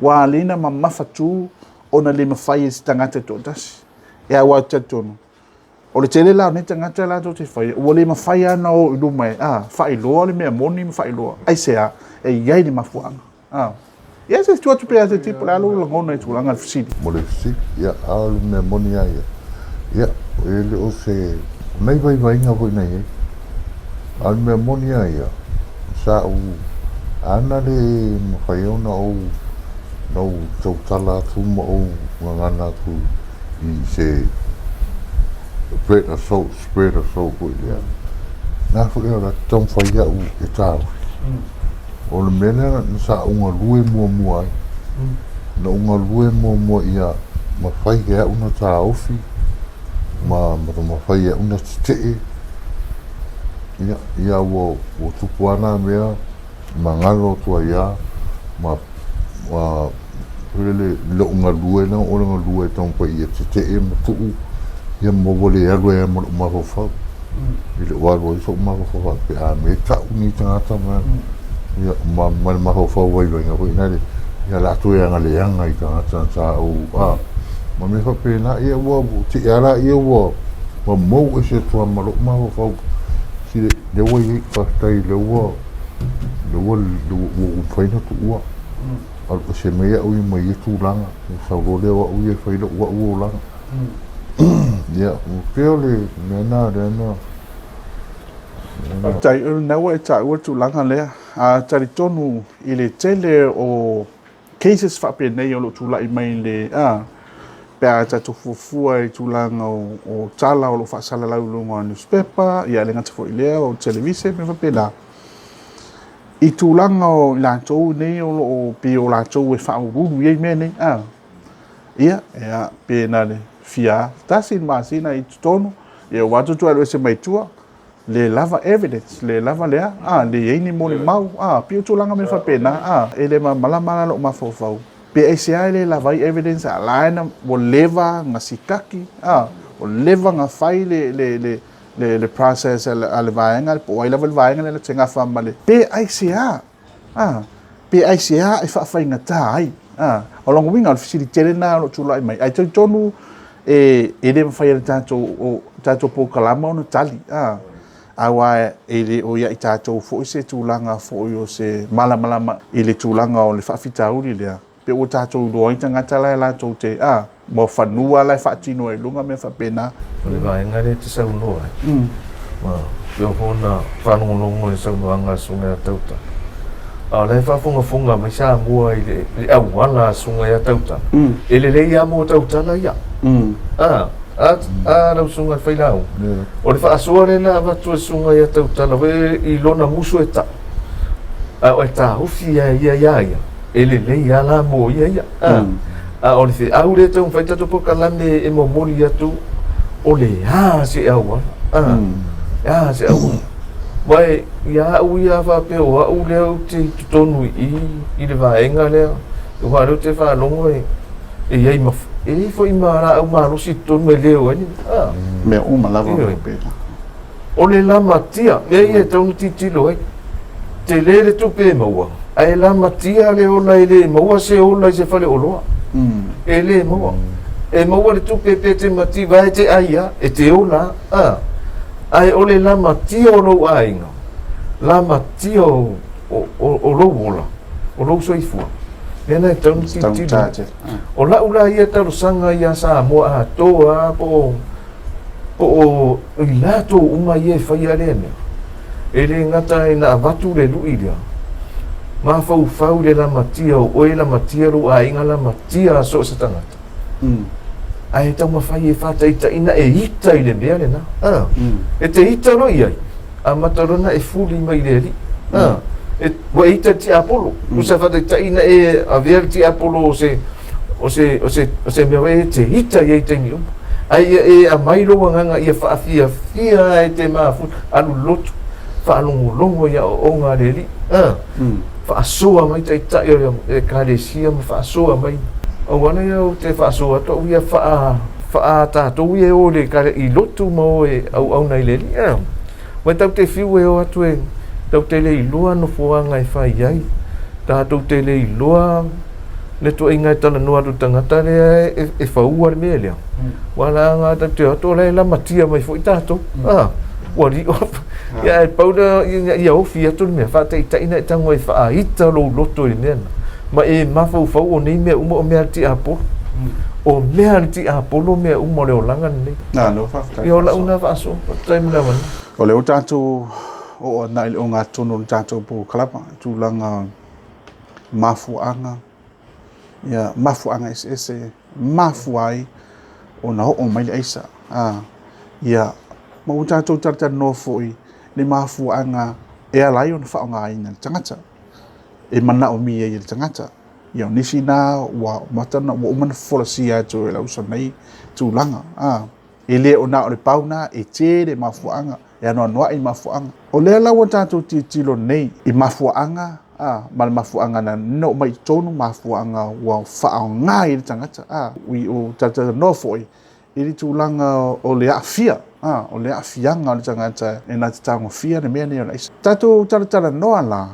[SPEAKER 3] ua ala ai ona mamafatu ona le mafai e se tagata e toatasi. E aua ou te talitonu, o le tele la o nei tagata latou te faia, ua le mafai lava ona o i luma e faailoa le mea moni ma faailoa. Aisea? E i ai le mafuaaga. Ia se tuu atu pea ia Teti po o le a lou lagona i tulaga o le fesili.
[SPEAKER 1] Mo le fesili, ia, a o le mea moni lava ia, ia, e le o se, o nai vaivaiga foi na i ai. A o le mea moni lava ia, sa ou, ana le mafai ona ou, na ou tautala atu ma ou gagana atu i se bread assault, spread assault foi lea, na foi o le a taumafai au e taofi. O le mea lea na sa ou galue muamua ai, na ou galue muamua ia mafai e au na taofi ma mafai e au na tetee, ia, ia ua, ua tupu lava na mea, magalo atu ai lava, ma, ma, foi lele, lou galue lea, o le galue e taumafai ia tetee ma tuu, ia ma ua le alu ai lava ma lou mafaufau. I lou alu ai sou mafaufau faapea, a me tau nei tagata ma, ia, ma, ma le mafaufau vaivaiga foi lale, ia o le a toe agaleaga i tagata sa ou, a, ma mea faapena, ia ua tea lava laia ua, ua mou ese atu lava ma lou mafaufau, sile, lea ua i ai, faafetai o lea ua, lea ua, ua mafai ona tuua. Alu ese mai au ia mai ia tulaga, sau loa lea o au ia e fai lou au olaga. Ia, ua pei o le mea lena lea na...
[SPEAKER 3] Faafetai, o lena ua e taua le tulaga lea. A talitonu i le tele o cases faapenei o lo o tulai mai le a pe a tatou fuafua i tulaga o tala o lo o faasalalau i luga o newspaper, ia e le gata foi i lea o televise ma mea faapena, i tulaga o i latou nei o lo o pei o latou e faauluulu i ai mea nei, a, ia, ia, pe na o le fia tasi le masina i totonu, ia ua atu toe alu ese mai tua, le lava evidence, le lava le a, a, le i ai ni molimau, a, pei o tulaga mea faapena, a, e le malamalama la lou mafaufau, pe aisea e le lava ai evidence, a la e na, ua leva na sikaki, a, ua leva na fai le, le, le, le, le process a le, a le vaega, po o ai lava le vaega lea na te gafa ma le, pe aisea, a, pe aisea e faafaigata ai, a. O lona uiga, o le fesili tele lena o lo o tulai mai, ae talitonu e, e le mafai e le tatou, o tatou polokalama ona tali, a, aua e le o ia i tatou foi se tulaga foi o se malamalama i le tulaga o le faafitauli lea, pe ua tatou iloa ai tagata la e latou te, a, ma fanua la e faatino ai i luga mea faapena.
[SPEAKER 2] O le vaega lea e te saunoa ai, ma pei foi ona faalogologo i le saunoaga a le Susuga ia Tautala, a o la e faafogafoga mai Samoa i le auala a le Susuga ia Tautala, e lelei lava mo Tautala ia. A, a, a lau Susuga i le Failauga, o le faasoa lea na avatu e le Susuga ia Tautala foi i lona musu e tau, a o e taofi e ia iā ia, e lelei lava la mo ia ia. A, a o le feau lea e taumafai tatou polokalame e momoli atu, o le a se auala, a, e a se auala. Ma e, ia au ia faapea o au lea ou te i totonu i i, i le vaega lea, aua o lea ou te faalogo e, e i ai ma, e i ai foi ma laau malosi i totonu e leo ai ni, a.
[SPEAKER 3] Mea uma lava o lo o
[SPEAKER 2] O le lamatia, mea ia e tatau ona tilotilo ai. Tele le tupe e maua, ae lamatia le ola e le maua se ola i se faleoloa. E le maua. E maua le tupe pe te mativa e te ai lava, e te ola lava. Ae o le lamatia o lou aiga, lamatia o, o, o, o lou ola, o lou soifua, mea na e tatau ona tilotilo ai. O lau la ia talosaga ia Samoa atoa lava po o Po o i latou uma ia e faia lea mea, e le gata ina avatu le lui lea, mafaufau i le lamatia o oe, lamatia lou aiga, lamatia so o se tagata. Ae taumafai e faataitaiina e ita i le mea lena. E te ita loa i ai, amata loa ona e fuli mai i le Alii. E, ua e ita i le tiapolo. Tusa faataitaiina e avea le tiapolo o se o se, o se, o se mea e te ita i ai taimi uma. Ae ia e aumai lou agaga ia faafiafia e te mafuta, alu lotu, faalogologo i aoaoga a le Alii. A, faasoa mai taitai o le Ekalesia ma faasoa mai. Aua ia ou te faasoa atu au ia faa, faa tatou ia e o i le i lotu ma o e auauna i le Alii. A, mai tatou te fiu e o atu e tatou te le iloa nofoaga e fai ai, tatou te le iloa le tuaiga e talanoa atu i le tagata lea e faua le mea lea. Ua la nga tatou te o atu o la e lamatia mai foi tatou. Ah, ua li ia e pau lea ia ofi atu le mea, faataitai na e tago e faaita lou loto i le mea na. Ma e mafaufau o nei mea uma o mea a le tiapolo. O mea a le tiapolo mea uma o le olaga lenei.
[SPEAKER 3] Malo faafetai.
[SPEAKER 2] Ia o lau na faasoa. Faafetai mo le avanoa.
[SPEAKER 3] O lea ua tatou oo ana i le ogatotonu o le tatou polokalama i tulaga mafuaaga, ia, mafuaaga eseese e mafua ai ona oo mai le aisa. A, ia, ma ua tatou talatalanoa foi i le mafuaaga e ala ai ona faaaogaina e le tagata, e manaomia ai e le tagata. Ia, o nisi na ua amata ona, ua uma ona folasia atu e le uso nei tulaga. A, e le o na o le pau na, e tele mafuaaga, e anoanoai mafuaaga. O lea la ua tatou tilotilo nei i mafuaaga, a, ma le mafuaaga na oo mai i totonu, mafuaaga ua faaaoga ai e le tagata, a, ua talatalanoa foi i le tulaga o le aafia, a, o le aafiaga o le tagata e na te tagofia le mea nei o le aisa. Tatou talatalanoa la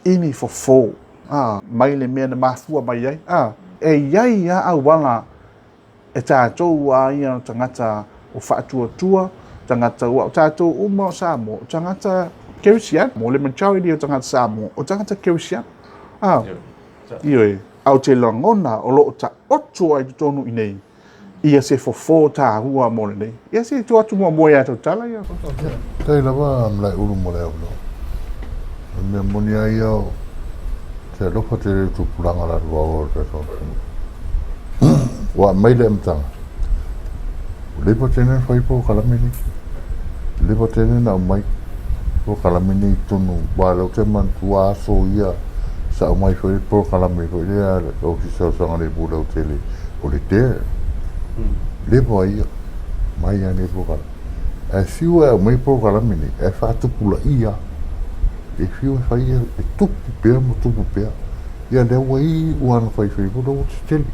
[SPEAKER 3] i ni fofo, a, mai le mea na mafua mai ai, a, e i ai lava auala E tatou a ia tagata o faatuatua, tagata ua o tatou uma o Samoa, o tagata Kerisiano. Mo le majority o tagata Samoa, o tagata Kerisiano. A, ioe, a ou te lagona o lo o taoto ai i totonu i inei ia se fofo taua mo lenei. Ia se i tuu atu muamua ia Tautala ia.
[SPEAKER 1] Faafetai lava Malaeulu mo le avanoa. O le mea moni lava ia o. Te alofa tele i le tupulaga lalovaoa o le tatou atunuu. Ua aumai le amataga, ua leva tele ona fai polokalame nei. Leva tele ona aumai polokalame nei i totonu, aua o lea ou te manatua aso ia sa aumai foi le polokalame foi lea a le Ofisa o Saogalemu Lautele, o le DARE. Leva ia, aumai lava nei polokalame. Ae fiu e aumai polokalame nei, ae faatupulaia lava. E fiu e fai e tupu pea ma tupu pea. Ia lea ua iu lava ona fai fai lea ua tetele.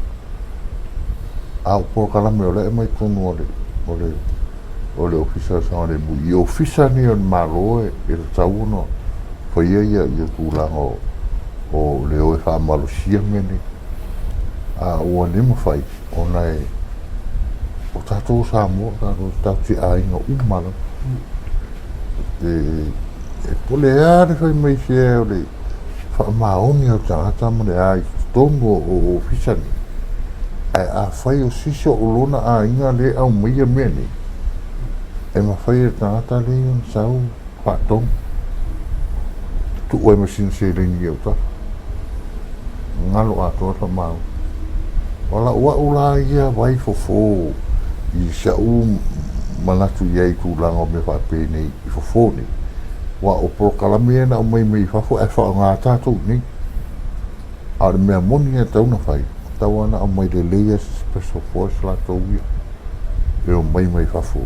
[SPEAKER 1] A o polokalame o la e aumai totonu o le o le o le Ofisa o le Saogalemu i Ofisa nei o le Malo e tatau ona faia ia ia tulaga o o le o e faamalosia mea nei. A ua le mafai ona e o tatou o Samoa, tatou tatou te aiga uma lava. E pule lava le fai mai sea o le faamaoni o le tagata ma le a i totonu o ofisa nei. Ae afai o se isi o lona aiga lea e aumaia mea nei, e mafai e le tagata lea ona sau faatonu, tuu ai ma sina seleni i autafa, galo atoa le faamaoni. O lau au la ia vai fofo i sa'u manatu i ai i tulaga o mea faapenei i fofo nei, aua o polokalame ia na aumai mai fafo ae faaaoga tatou i inei. A o le mea moni e tatau ona fai, e tatau lava ona aumai lelei lava se special force latou ia e omai mai fafo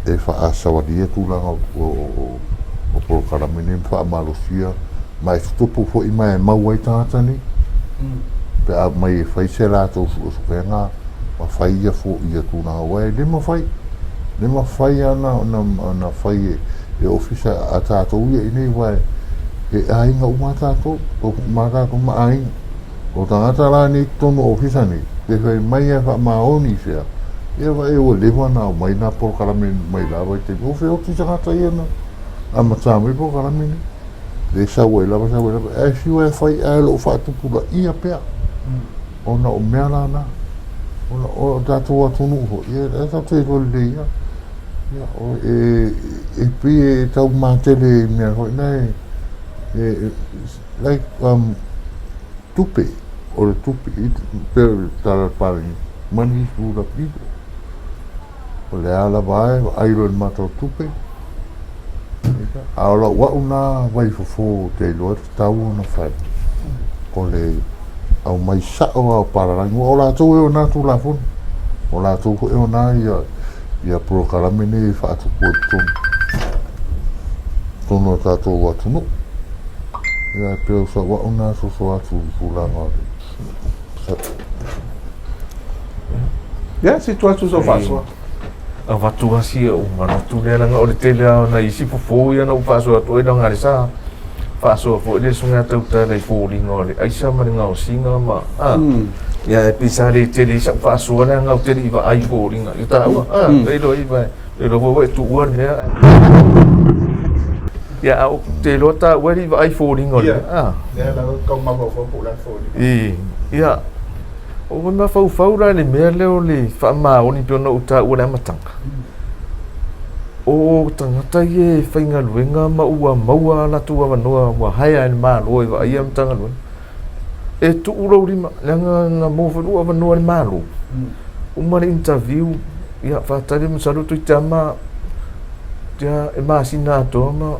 [SPEAKER 1] e faasavalia tulaga o polokalame nei ma faamalosia ma e tutupu foi ma e mau ai tagata nei pe a aumai e fai se latou suesuega ma fai ia ia tulaga aua e le mafai, le mafai lava ona fai e ofisa a tatou ia i inei aua e aiga uma lava tatou, tofu uma lava tatou ma aiga. O tagata la nei i totonu o ofisa nei, pe fai mai e faamaoni i fea, ia vaai ua leva ona aumai na polokalame mai la vaitaimi. O feoti tagata ia na amata mai polokalame nei. Le sau ai lava, sau ai lava, ae fiu e fai ae o lo o faatupulaia pea. Ona o mea la na. Ona o tatou atunuu foi, ia e tatou te iloa lelei lava. Ia, o, e pei e taumatele i mea foi na e, like tupe, o le tupe, pei o le tala a le Palemia, money is rule of evil. O le a lava e vaai loa i le matou tupe, a o lau au na vaifofo ou te iloa e tatau ona fai, o le aumai sao lava o palalagi, aua o latou e ona Tulafono, o latou foi e ona ia polokalame nei e faatupu ai i totonu, totonu o le tatou atunuu. Ia, e pei o sau au na soso atu i tulaga o le
[SPEAKER 3] Ia, se tuu atu sau faasoa.
[SPEAKER 2] Avatu lava si ou manatu lea leaga o le tele lava o nai isi fofo ia na ou faasoa atu ai leaga o lea sa faasoa foi le susuga ia Tautala i foliga o le aisa ma le gaosiga ma a ia e pei sa le tele ai sau faasoa leaga ou te le i vaai i foliga i taua a e iloa ai e iloa foi ua e tuua le mea ia a ou te iloa taua e le i vaai i foliga o le mea a
[SPEAKER 3] Lea la tau mafaufau po o le a le foliga.
[SPEAKER 2] Ia, Ua mafaufau la i le mea lea o le faamaoni pei ona ou taua i le amataga. O tagata ia e faigaluega ma ua maua a latou avanoa ua hire e le Malo e vaaia Matagaluega, e tuu lou lima, leaga na maua foi lou avanoa e le Malo. Uma le interview, ia faatali masalo toeitiiti lava ma e masina atoa ma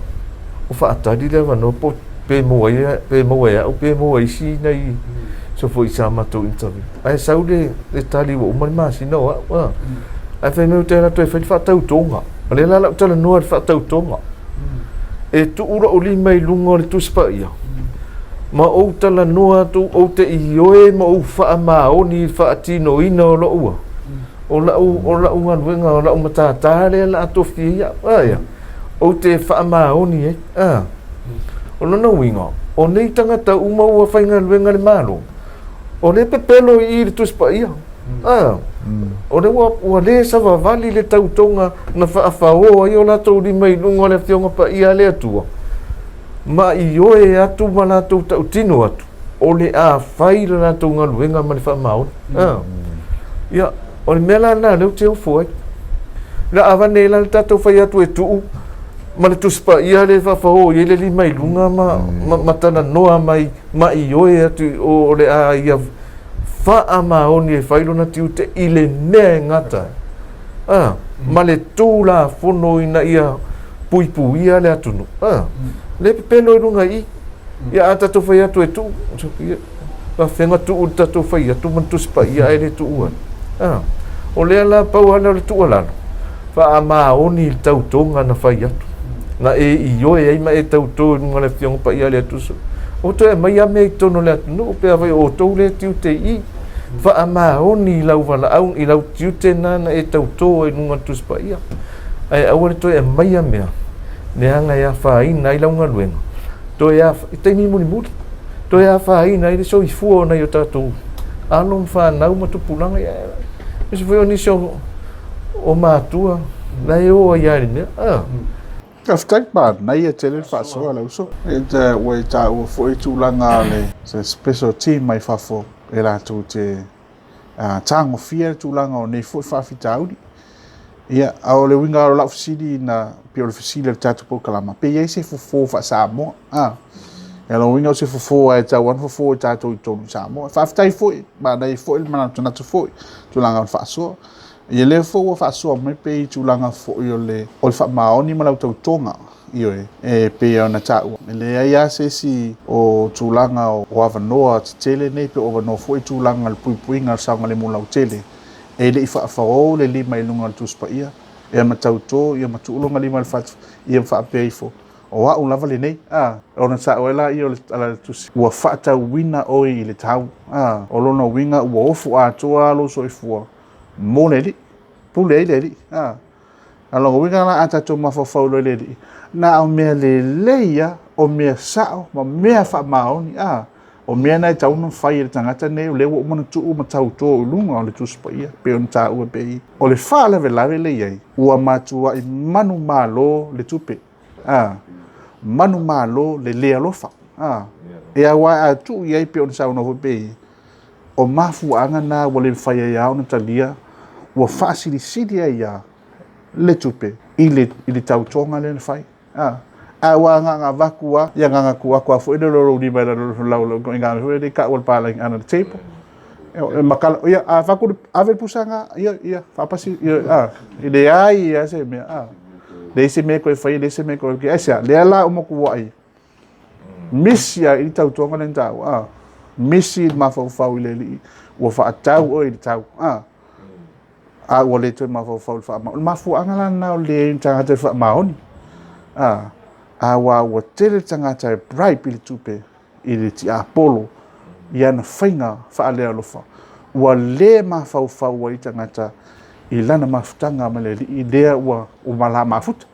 [SPEAKER 2] o faatali le avanoa po o pe maua ai pe maua e au pe maua e isi nai so foi sa matou interview ae sau le le tali ua uma le masina o au a ae fai mai ou te alu atu e fai le faatautoga o lea la o le a ou talanoa i le faatautoga e tuu lou lima i luga o le Tusi Paia ma ou talanoa atu ou te ioe ma ou faamaoni i le faatinoina o lou o lau o lau galuega o lau matata lea o le a tofi ai au a ia ou te faamaoni ai a O lona uiga, o nei tagata uma ua faigaluega i le Malo, o lea e pepelo i i i le Tusi Paia. A, o lea ua, ua le savavali le tautoga na faafaoa ai o latou lima i luga o le Afioga Paia a le Atua, ma ioe atu ma latou tautino atu, o le a fai le latou galuega ma le faamaoni. A, ia, o le mea la lena o lea ou te ofo ai. La avane ai la le tatou fai atu e tuu, Ma le Tusi Paia lea e faafao i ai le lima i luga ma, ma, ma talanoa mai ma ioe atu i o, o le a ia faamaoni e fai lona tiute i le mea e gata ai. A, ma le Tulafono ina ia puipuia le atunuu. A, le pepelo i luga i i. Ia a tatou fai atu e tuu, ia, faafefea tuu le tatou fai atu ma le Tusi Paia ae le tuua ai. A, o lea la pau lava lea o le tuualalo, faamaoni i le tautoga na fai atu, na e ioe ai ma e tauto i luga o le Afioga Paia a le Atua. Ua toe aumai lava mea i totonu o le atunuu pe afai o outou lea e tiute i i. Faamaoni i lau valaau, i lau tiute lena na e tauto ai i luga o le Tusi Paia. Ae aua le toe aumaia mea, leaga e afaina ai lau galuega, toe af... i taimi mulimuli, toe afaina ai le soifua o nai o tatou alo ma fanau ma tupulaga. Ia, aemaise foi o nisi o, o matua la e o ai lava i le mea. Ah.
[SPEAKER 3] Faafetai, manaia tele le faasoa le uso. Ua e taua foi tulaga o le se special team mai fafo e latou te tagofia le tulaga o nei foi faafitauli. Ia, a o le uiga o lau fesili na pei o le fesili a le tatou polokalama, pe i ai se fofo faa-Samoa? A, ia lona uiga o se fofo lava e tatau lava ona fofo e tatou i totonu i Samoa. Faafetai foi, manaia foi le manatunatu foi i tulaga o le faasoa. Ia lea foi ua faasoa mai pei i tulaga foi o le faamaoni ma lau tautoga, ioe, e pei ona taua, e leai lava se isi o tulaga o avanoa tetele nei pe o avanoa foi i tulaga o le puipuiga o le saogalemu lautele e le i faafaoo le lima i luga o le Tusi Paia, ia ma tauto, ia ma tuu lona lima i le fatu, ia ma faapea ifo, o au lava lenei, a, ona sao ai lea o le tala a le Tusi, ua faatauina oe i le tau, a, o lona uiga ua ofo atoa lou soifua mo le Alii, pule ai le Alii, a. A o lona uiga la a tatou mafaufau loa i le Alii, na o mea lelei lava, o mea sao ma mea faamaoni, a. O mea na e tatau ona fai e le tagata nei o lea ua uma ona tuu ma tauto i luga o le Tusi Paia, e pei ona taua pea i i. O le faalavelave lea e i ai, ua matuai manumalo le tupe, a, manumalo le le alofa, a. E aua a tuu i ai e pei ona saunoa foi pea i i, o mafuaaga na ua le mafai ai lava ona talia, ua faasilisili ai lava le tupe i le tautoga lea na fai. A, ae ua na ona avatu lava, ia na ona tuu atu lava foi lea o lou lima i lalo o lau ituaiga mea foi lea e tau o le palagi under the table. E matala, ia, a avatu, ave le pusa lena, ia, ia, faapasi, ia, a, e leai lava se mea, a, leai se mea e toe faia, leai se mea e toe, aisea? Lea la ua matuai misi lava i le tautoga lea na taua, a, misi le mafaufau i le alii ua faatau oe i le tau, a. A ua le toe mafaufau i le faamaoni. O le mafuaaga la lena o le leai o ni tagata e faamaoni. A, aua ua tele tagata e bribe i le tupe i le tiapolo i ana faiga faalealofa. Ua le mafaufau ai tagata i lana mafutaga ma le Alii lea ua la mafuta.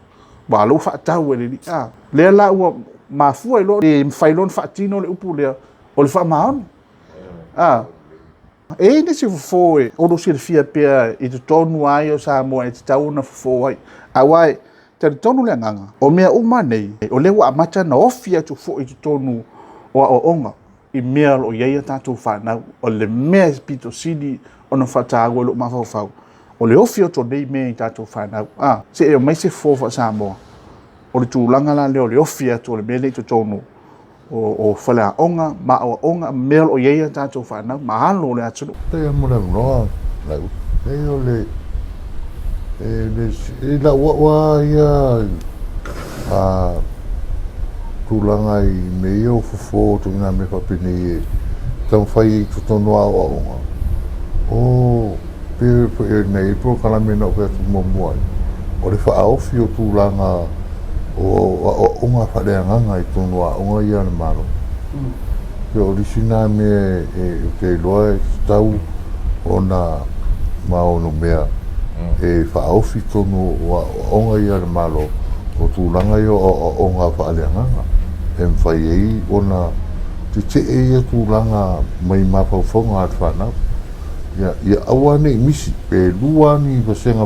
[SPEAKER 3] Aua o lea ua faatau e le Alii. A, lea la ua mafua ai loa, le mafai loa ona faatino le upu lea o le faamaoni. A, E i ai nisi fofo e ono silafia pea i totonu lava ia o Samoa e tatau ona fofo ai. Aua e talitonu le agaga, o mea uma nei, o lea ua amata ona ofi atu foi i totonu o aoaoga i mea o lo o i ai a tatou fanau. O le mea e pito sili ona faataua i lou mafaufau, o le ofi atu o nei mea i tatou fanau. A, se i aumai se fofo faa-Samoa, o le tulaga la lea o le ofi atu o le mea lea i totonu o faleaoga ma aoaoga ma mea o lo o i ai a tatou fanau ma alo o le atunuu. Faafetai lava mo le
[SPEAKER 1] avanoa Laiupu. Leai o le, e le, i lau au lava ia a tulaga i mea ia o fofo o ituaiga mea faapenei e taumafai ai i totonu o aoaoga, o pei foi na i ai polokalame na ou fai atu muamua ai, o le faaofi o tulaga o aoaoga faaleagaga i totonu o aoga ia a le Malo. Pei o le isi lena mea ou te iloa e tatau ona ma onomea e faaofi i totonu o aoaoga ia a le Malo, o tulaga ia o aoaoga faaleagaga e mafai ai ona tetee ia tulaga mai mafaufauga a le fanau. Ia aua ne i misi, pe lua ni vasega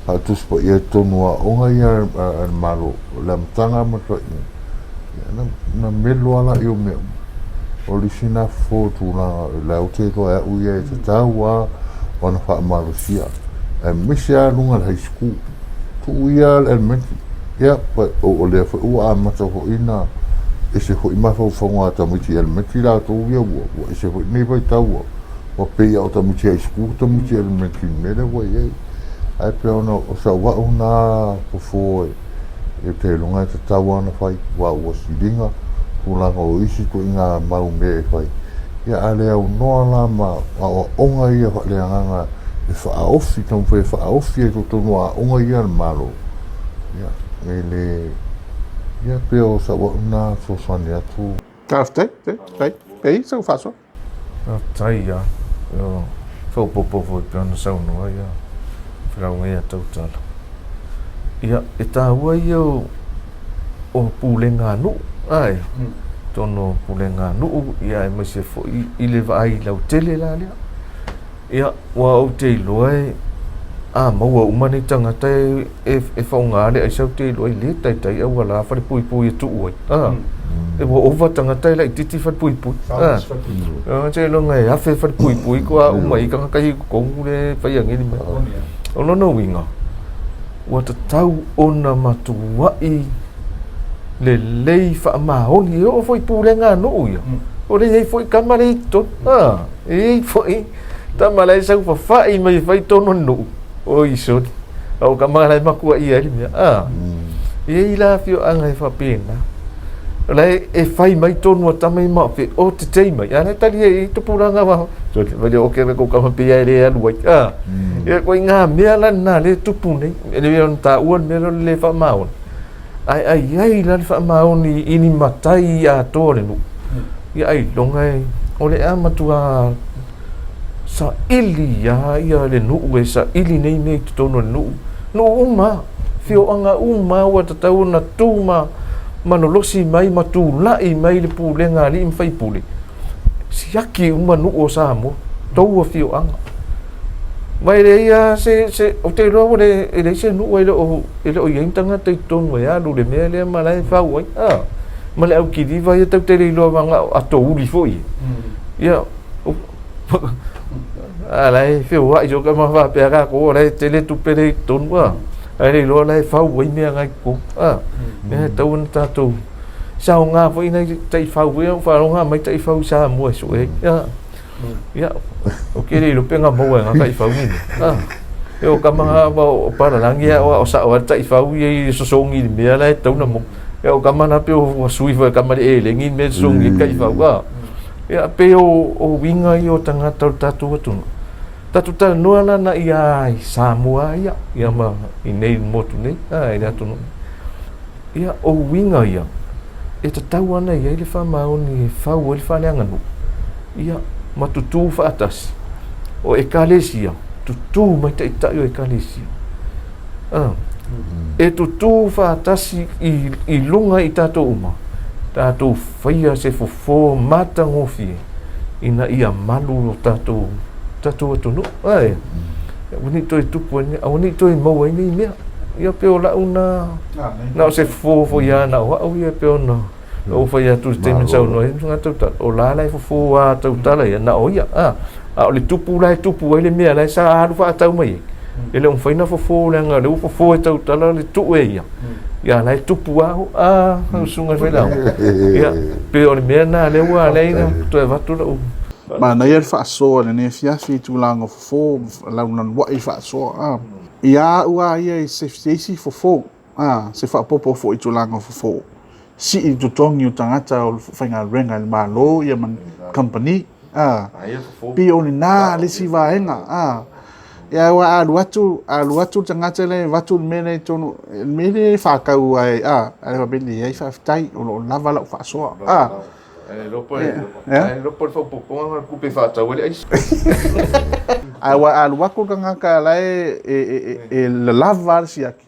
[SPEAKER 1] faa-Tusi Paia i totonu o aoga ia a le Malo, o le amataga ma le faaiuga, ia ona melo lava lea o mea uma. O le isi lena fofo o tulaga o la ou te iloa e au ia e tatau lava ona faamalosia, aemaise lava luga o le high school. Tuu ia le elementary. Ia, o lea foi ua amata foi na ese foi mafaufauga a tamaiti elementary latou ia ua ese foi lenei vaitau ua ua pei lava o tamaiti high school tamaiti elementary i le mea lea ua i ai. Ae pei ona o sau au na fofo e te iloga e tatau lava ona fai aua ua siliga tulaga o isi ituaiga mau mea e fai. Ia a le aunoa la ma aoaoga ia faaleagaga e faaofi, taumafai e faaofi ai i totonu o aoga ia a le Malo, ia, e le, ia pei o sau au na fesoasoani atu.
[SPEAKER 3] Faafetai, faafetai. Pei sau faasoa.
[SPEAKER 2] Faafetai ia. Io faaopoopo foi pei ona saunoa ia Felauga ia Tautala. Ia, e taua ia o, o pulega a nuu, ae, totonu o pulega a nuu, ia aemaise foi i le vaai lautele la lea. Ia, ua ou te iloa e, a maua uma nei tagata e, e, e faaaoga le aisa ou te iloa e le taitai auala falepuipui e tuu ai. A, e ua ova tagata e laitiiti falepuipui. A, seiloga e afe falepuipui ko a uma i tagata i totonu le fai angeli mai. O lona uiga, ua tatau ona matuai lelei faamaoni e oo foi i pulega a nuu ia. O lea e i ai foi tama lea i totonu. A, e i ai foi tama la e saufafai mai e fai tonu o le nuu. Oi soli. A o ka ma la e makua ia ai le mea. A, e i ai la afioaga e faapena. O la e, e fai mai tonu a tama i ma fe o te tei mai. A la e tali e i tupulaga wa. Soli, vale o ke ko kama pe ia e le alu ai. A, ia koe ngā mea la nā le tupu nei. E le ona tāua le mea le le whaamaoni. Ai ai ai la le whaamaoni i ni matai i atoa le nuu. Ia ai longa e, o le a matua saili iā ia le nuu e saili nei mea i totonu o le nuu. Nuu uma, afioaga uma ua tatau ona tu ma malolosi mai ma tulai mai le pulega a alii ma faipule, siaki uma nuu o Samoa, tou afioaga. Ma e leai lava se, se, ou te iloa ua le, e leai se nuu e le o, e le o i ai ni tagata i totonu e alu i le mea lea ma la e fau ai, a. Ma le aukiliva ia tatou te le iloa vagana o atouli foi e. Ia, a la e feoai so ka ma faapea kākou o la e tele tupe lea i totonu, a. Ae le iloa la e fau ai mea na i totonu, a. Mea e tatau ona tatou saoga foi nai taifau foi ia, faaloga mai taifau i Samoa e sue ai, a. Ia, ou te le iloa pe na maua e ngā taifau ni mea, a. E o ka maha o palalagi a o sao ai le taifau ia i sosogi i le mea la e tatau ona maua. Ia o ka mana pe ua sui foi e ka ma le elegi le mea e sosogi ai le taifau, a. Ia, pei o, o uiga ia o tagata o le tatou atunuu. Tatou talanoa la na ia i Samoa ia, ia ma i nei motu nei, a, i le atunuu. Ia, o uiga ia, e tatau ana i ai le faamaoni e fau ai le faaleaganuu, ia, ma tutū faatasi. O Ekalesia, tutū mai taitai o Ekalesia. A, e tutū faatasi i, i luga i tatou uma, tatou faia se fofo matagofie ina ia malu lo tatou, tatou atunuu. Ae, aua ne i toe tupu ai, aua ne i toe maua ai nei mea. Ia pei o lau na, na o se fofo foi lava na o au ia pei ona ou fai atu i le taimi na saunoa ai le tautala, o la la e fofo lava tautala ia, na o ia. A, a o le tupu la e tupu ai le mea la e sa alu faatau mai ai, e le o mafai ona fofo leaga o lea ua fofo e tautala le tuu e ia. Ia la e tupu lava, a, lau susuga i le failauga. Ia, pei o le mea lena lea ua ala ai ona toe avatu lau
[SPEAKER 3] Manaia le faasoa i lenei afiafi i tulaga o fofo ma laulaua'i faasoa. A. Ia au lava ia i se isi fofo, a, se faaopoopo foi i tulaga o fofo, sii le totogi o tagata o faigaluega i le Malo ia ma kamupani, a, pei o lena le isi vaega, a. Ia aua a alu atu, a alu atu le tagata lea e avatu le mea lea i totonu, le mea lea e faatau ai, a, ae faapea, leai faafetai, o lo o lava lau faasoa, a.
[SPEAKER 2] Ae iloa po ae iloa po o le faaopoopoga na o le tupe e faatau ai le aisa.
[SPEAKER 3] Ae ua alu atu le tagata la e e lalava le siaki.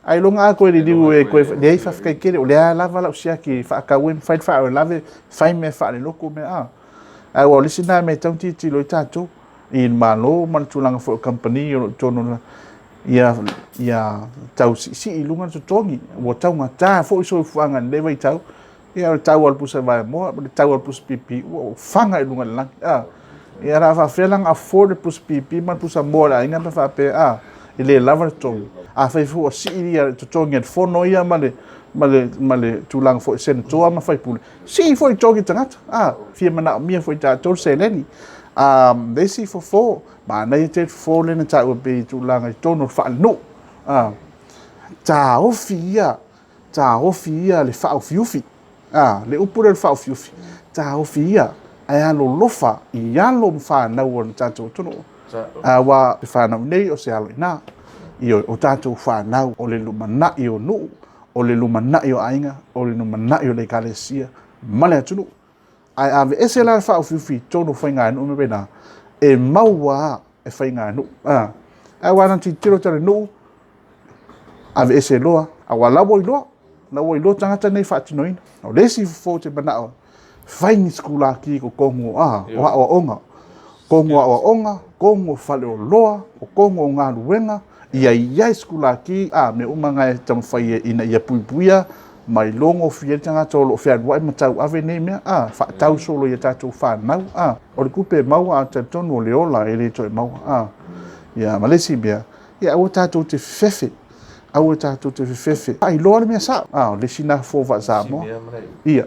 [SPEAKER 3] Ailoga a toe liliu e toe leai faafetai tele o lea lava lau siaki e faatau ai ma fai le faalavelave, fai mea faalelotu mea a. Ae ua o le isi lena mea e tatau ona tilotilo ai tatou i le Malo ma le tulaga foi o kamupani o lo o i totonu ia ia tau siisii i luga le totogi. Ua taugata foi le soifuaga i lenei vaitau. Ia o le tau o le pusa vaemoa ma le tau o le pusa pipi ua faga i luga i le lagi. A, ia o le a faapefea la ona afford le pusa pipi ma le pusa moa a le aiga pe faapea, a, E le lava le totogi. Afai foi ua sii ia totogi a le fono ia ma le ma le ma le tulaga foi senatoa ma faipule, sii foi totogi o tagata, a, fia manaomia foi e tatou le seleni. A, le isi fofo, manaia tele le fofo lea na taua pei i tulaga i totonu o le faalenuu, a, taofi ia, taofi ia le faaufiufi. A, le upu lea o le faaufiufi, taofi ia ae alolofa i alo ma fanau o le tatou atunuu. Aua e fanau nei o se alo i ina. Ioe, o tatou fanau o le lumanai o nuu, o le lumanai o aiga, o le lumanai o le ekalesia ma le atunuu. Ae aveese la le faaufiufi i totonu o faiganuu ma mea faapena, e maua lava e faiganuu. A, aua na tilotilo tale nuu, aveese loa, aua la ua iloa, la ua iloa tagata nei faatinoina. O le isi fofo ou te manao, fai ni sikulaki i totonu o aoaoga, totonu o aoaoga, totonu o faleoloa, totonu o galuega, ia i ai sikulaki, a, mea uma na e taumafai ai ina ia puipuia ma iloa gofie ai le tagata o lo o fealuai ma tauave nei mea, a, faatau solo i a tatou fanau, a, o le tupe e maua, ae talitonu o le ola e le toe maua, a. Ia, ma le isi mea, Ia aua tatou te fefefe, aua tatou te fefefe. Faailoa le mea sao. Ah, o le isi na fofo faa-Samoa. Ia.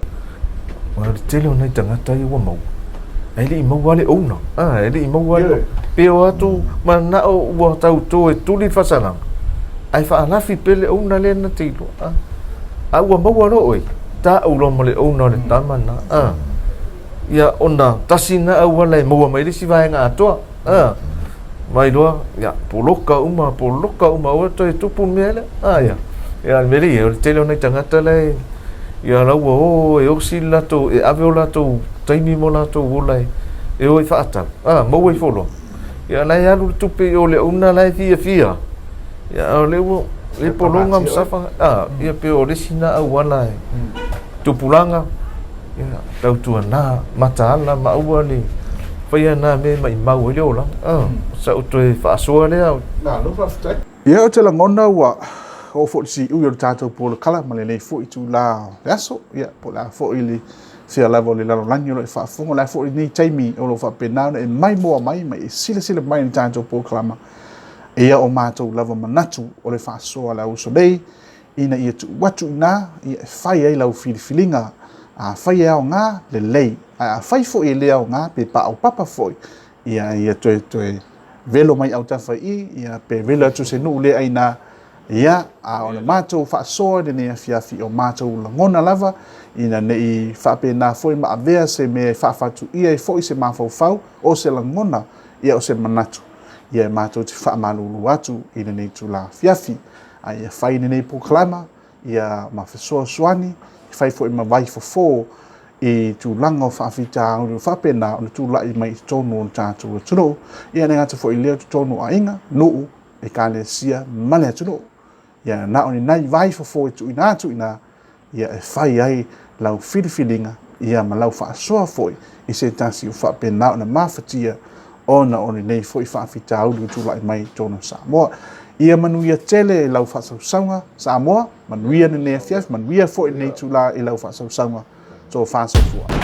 [SPEAKER 2] O le tele o nai tagata ia ua maua, ae le i maua le owner. Ah, e le i maua le pe o atu manao ua tauto e tuli le faasalaga, ae faalafi pea le owner lea na te iloa. Ah, a ua maua loa oe, tau loa ma le owner o le tama na. Ah, ia ona tasi na auala e maua mai le isi vaega atoa. Ah, mai loa, ia, poloka uma, poloka uma, aua toe tupu le mea lea. Ah, ia. Ia, le mea lea, o le tele o nai tagata la e, ia la ua o e osi le latou, e ave o latou taimi ma o latou ola e, e o e faatau. Ah, maua ifo loa. Ia, la e alu le tupe i o le owner la e fiafia. Ia, o lea ua, le pologa ma safa. Ah, ia, pe o le isi na auala e, tupulaga, Ia, tautuana, mataala ma aua le faia na mea e maimau ai le olaga. Ah, sa ou toe faasoa lea.
[SPEAKER 3] Malo faafetai. Ia, ou te lagona ua oo foi i le siui o le tatou polokala ma lenei foi itula o le aso. Ia, po o le a foi le fea lava o le lalolagi o lo o e faafofoga, o le a foi lenei taimi o lo o faapena ona e maimoa mai ma e silasila mai i le tatou polokalama. Ia, o matou lava manatu o le faasoa a le auuso nei, ina ia tuu atu i ina ia e fai ai lau filifiliga. Afai e aoga, lelei, ae afai foi e le aoga pe paopapa foi, ia ia toe toe velo mai autafa i i, ia pe velo atu se nuu le aina, ia, a o le matou faasoa i lenei afiafi, o matou lagona lava, ina ne i faapena foi ma avea se mea e faafatuia ai foi se mafaufau, o se lagona, ia o se manatu, ia e matou te faamalulu atu i lenei itula afiafi. A ia fai lenei polokalama ia ma fesoasoani, e fai foi ma vaifofo i tulaga o faafitauli o faapena ona tulai mai i totonu o le tatou atunuu. Ia le gata foi i lea o totonu o aiga, nuu, ekalesia ma le atunuu. Ia na o ni nai vaifofo e tuuina atu i ina ia e fai ai lau filifiliga ia ma lau faasoa foi i se tasi ua faapena ona mafatia ona o lenei foi faafitauli ua tulai mai i totonu o Samoa. Ia manuia tele lau faasausauga Samoa, manuia lenei afiafi, manuia foi lenei itula i lau faasausauga. Tofa soifua.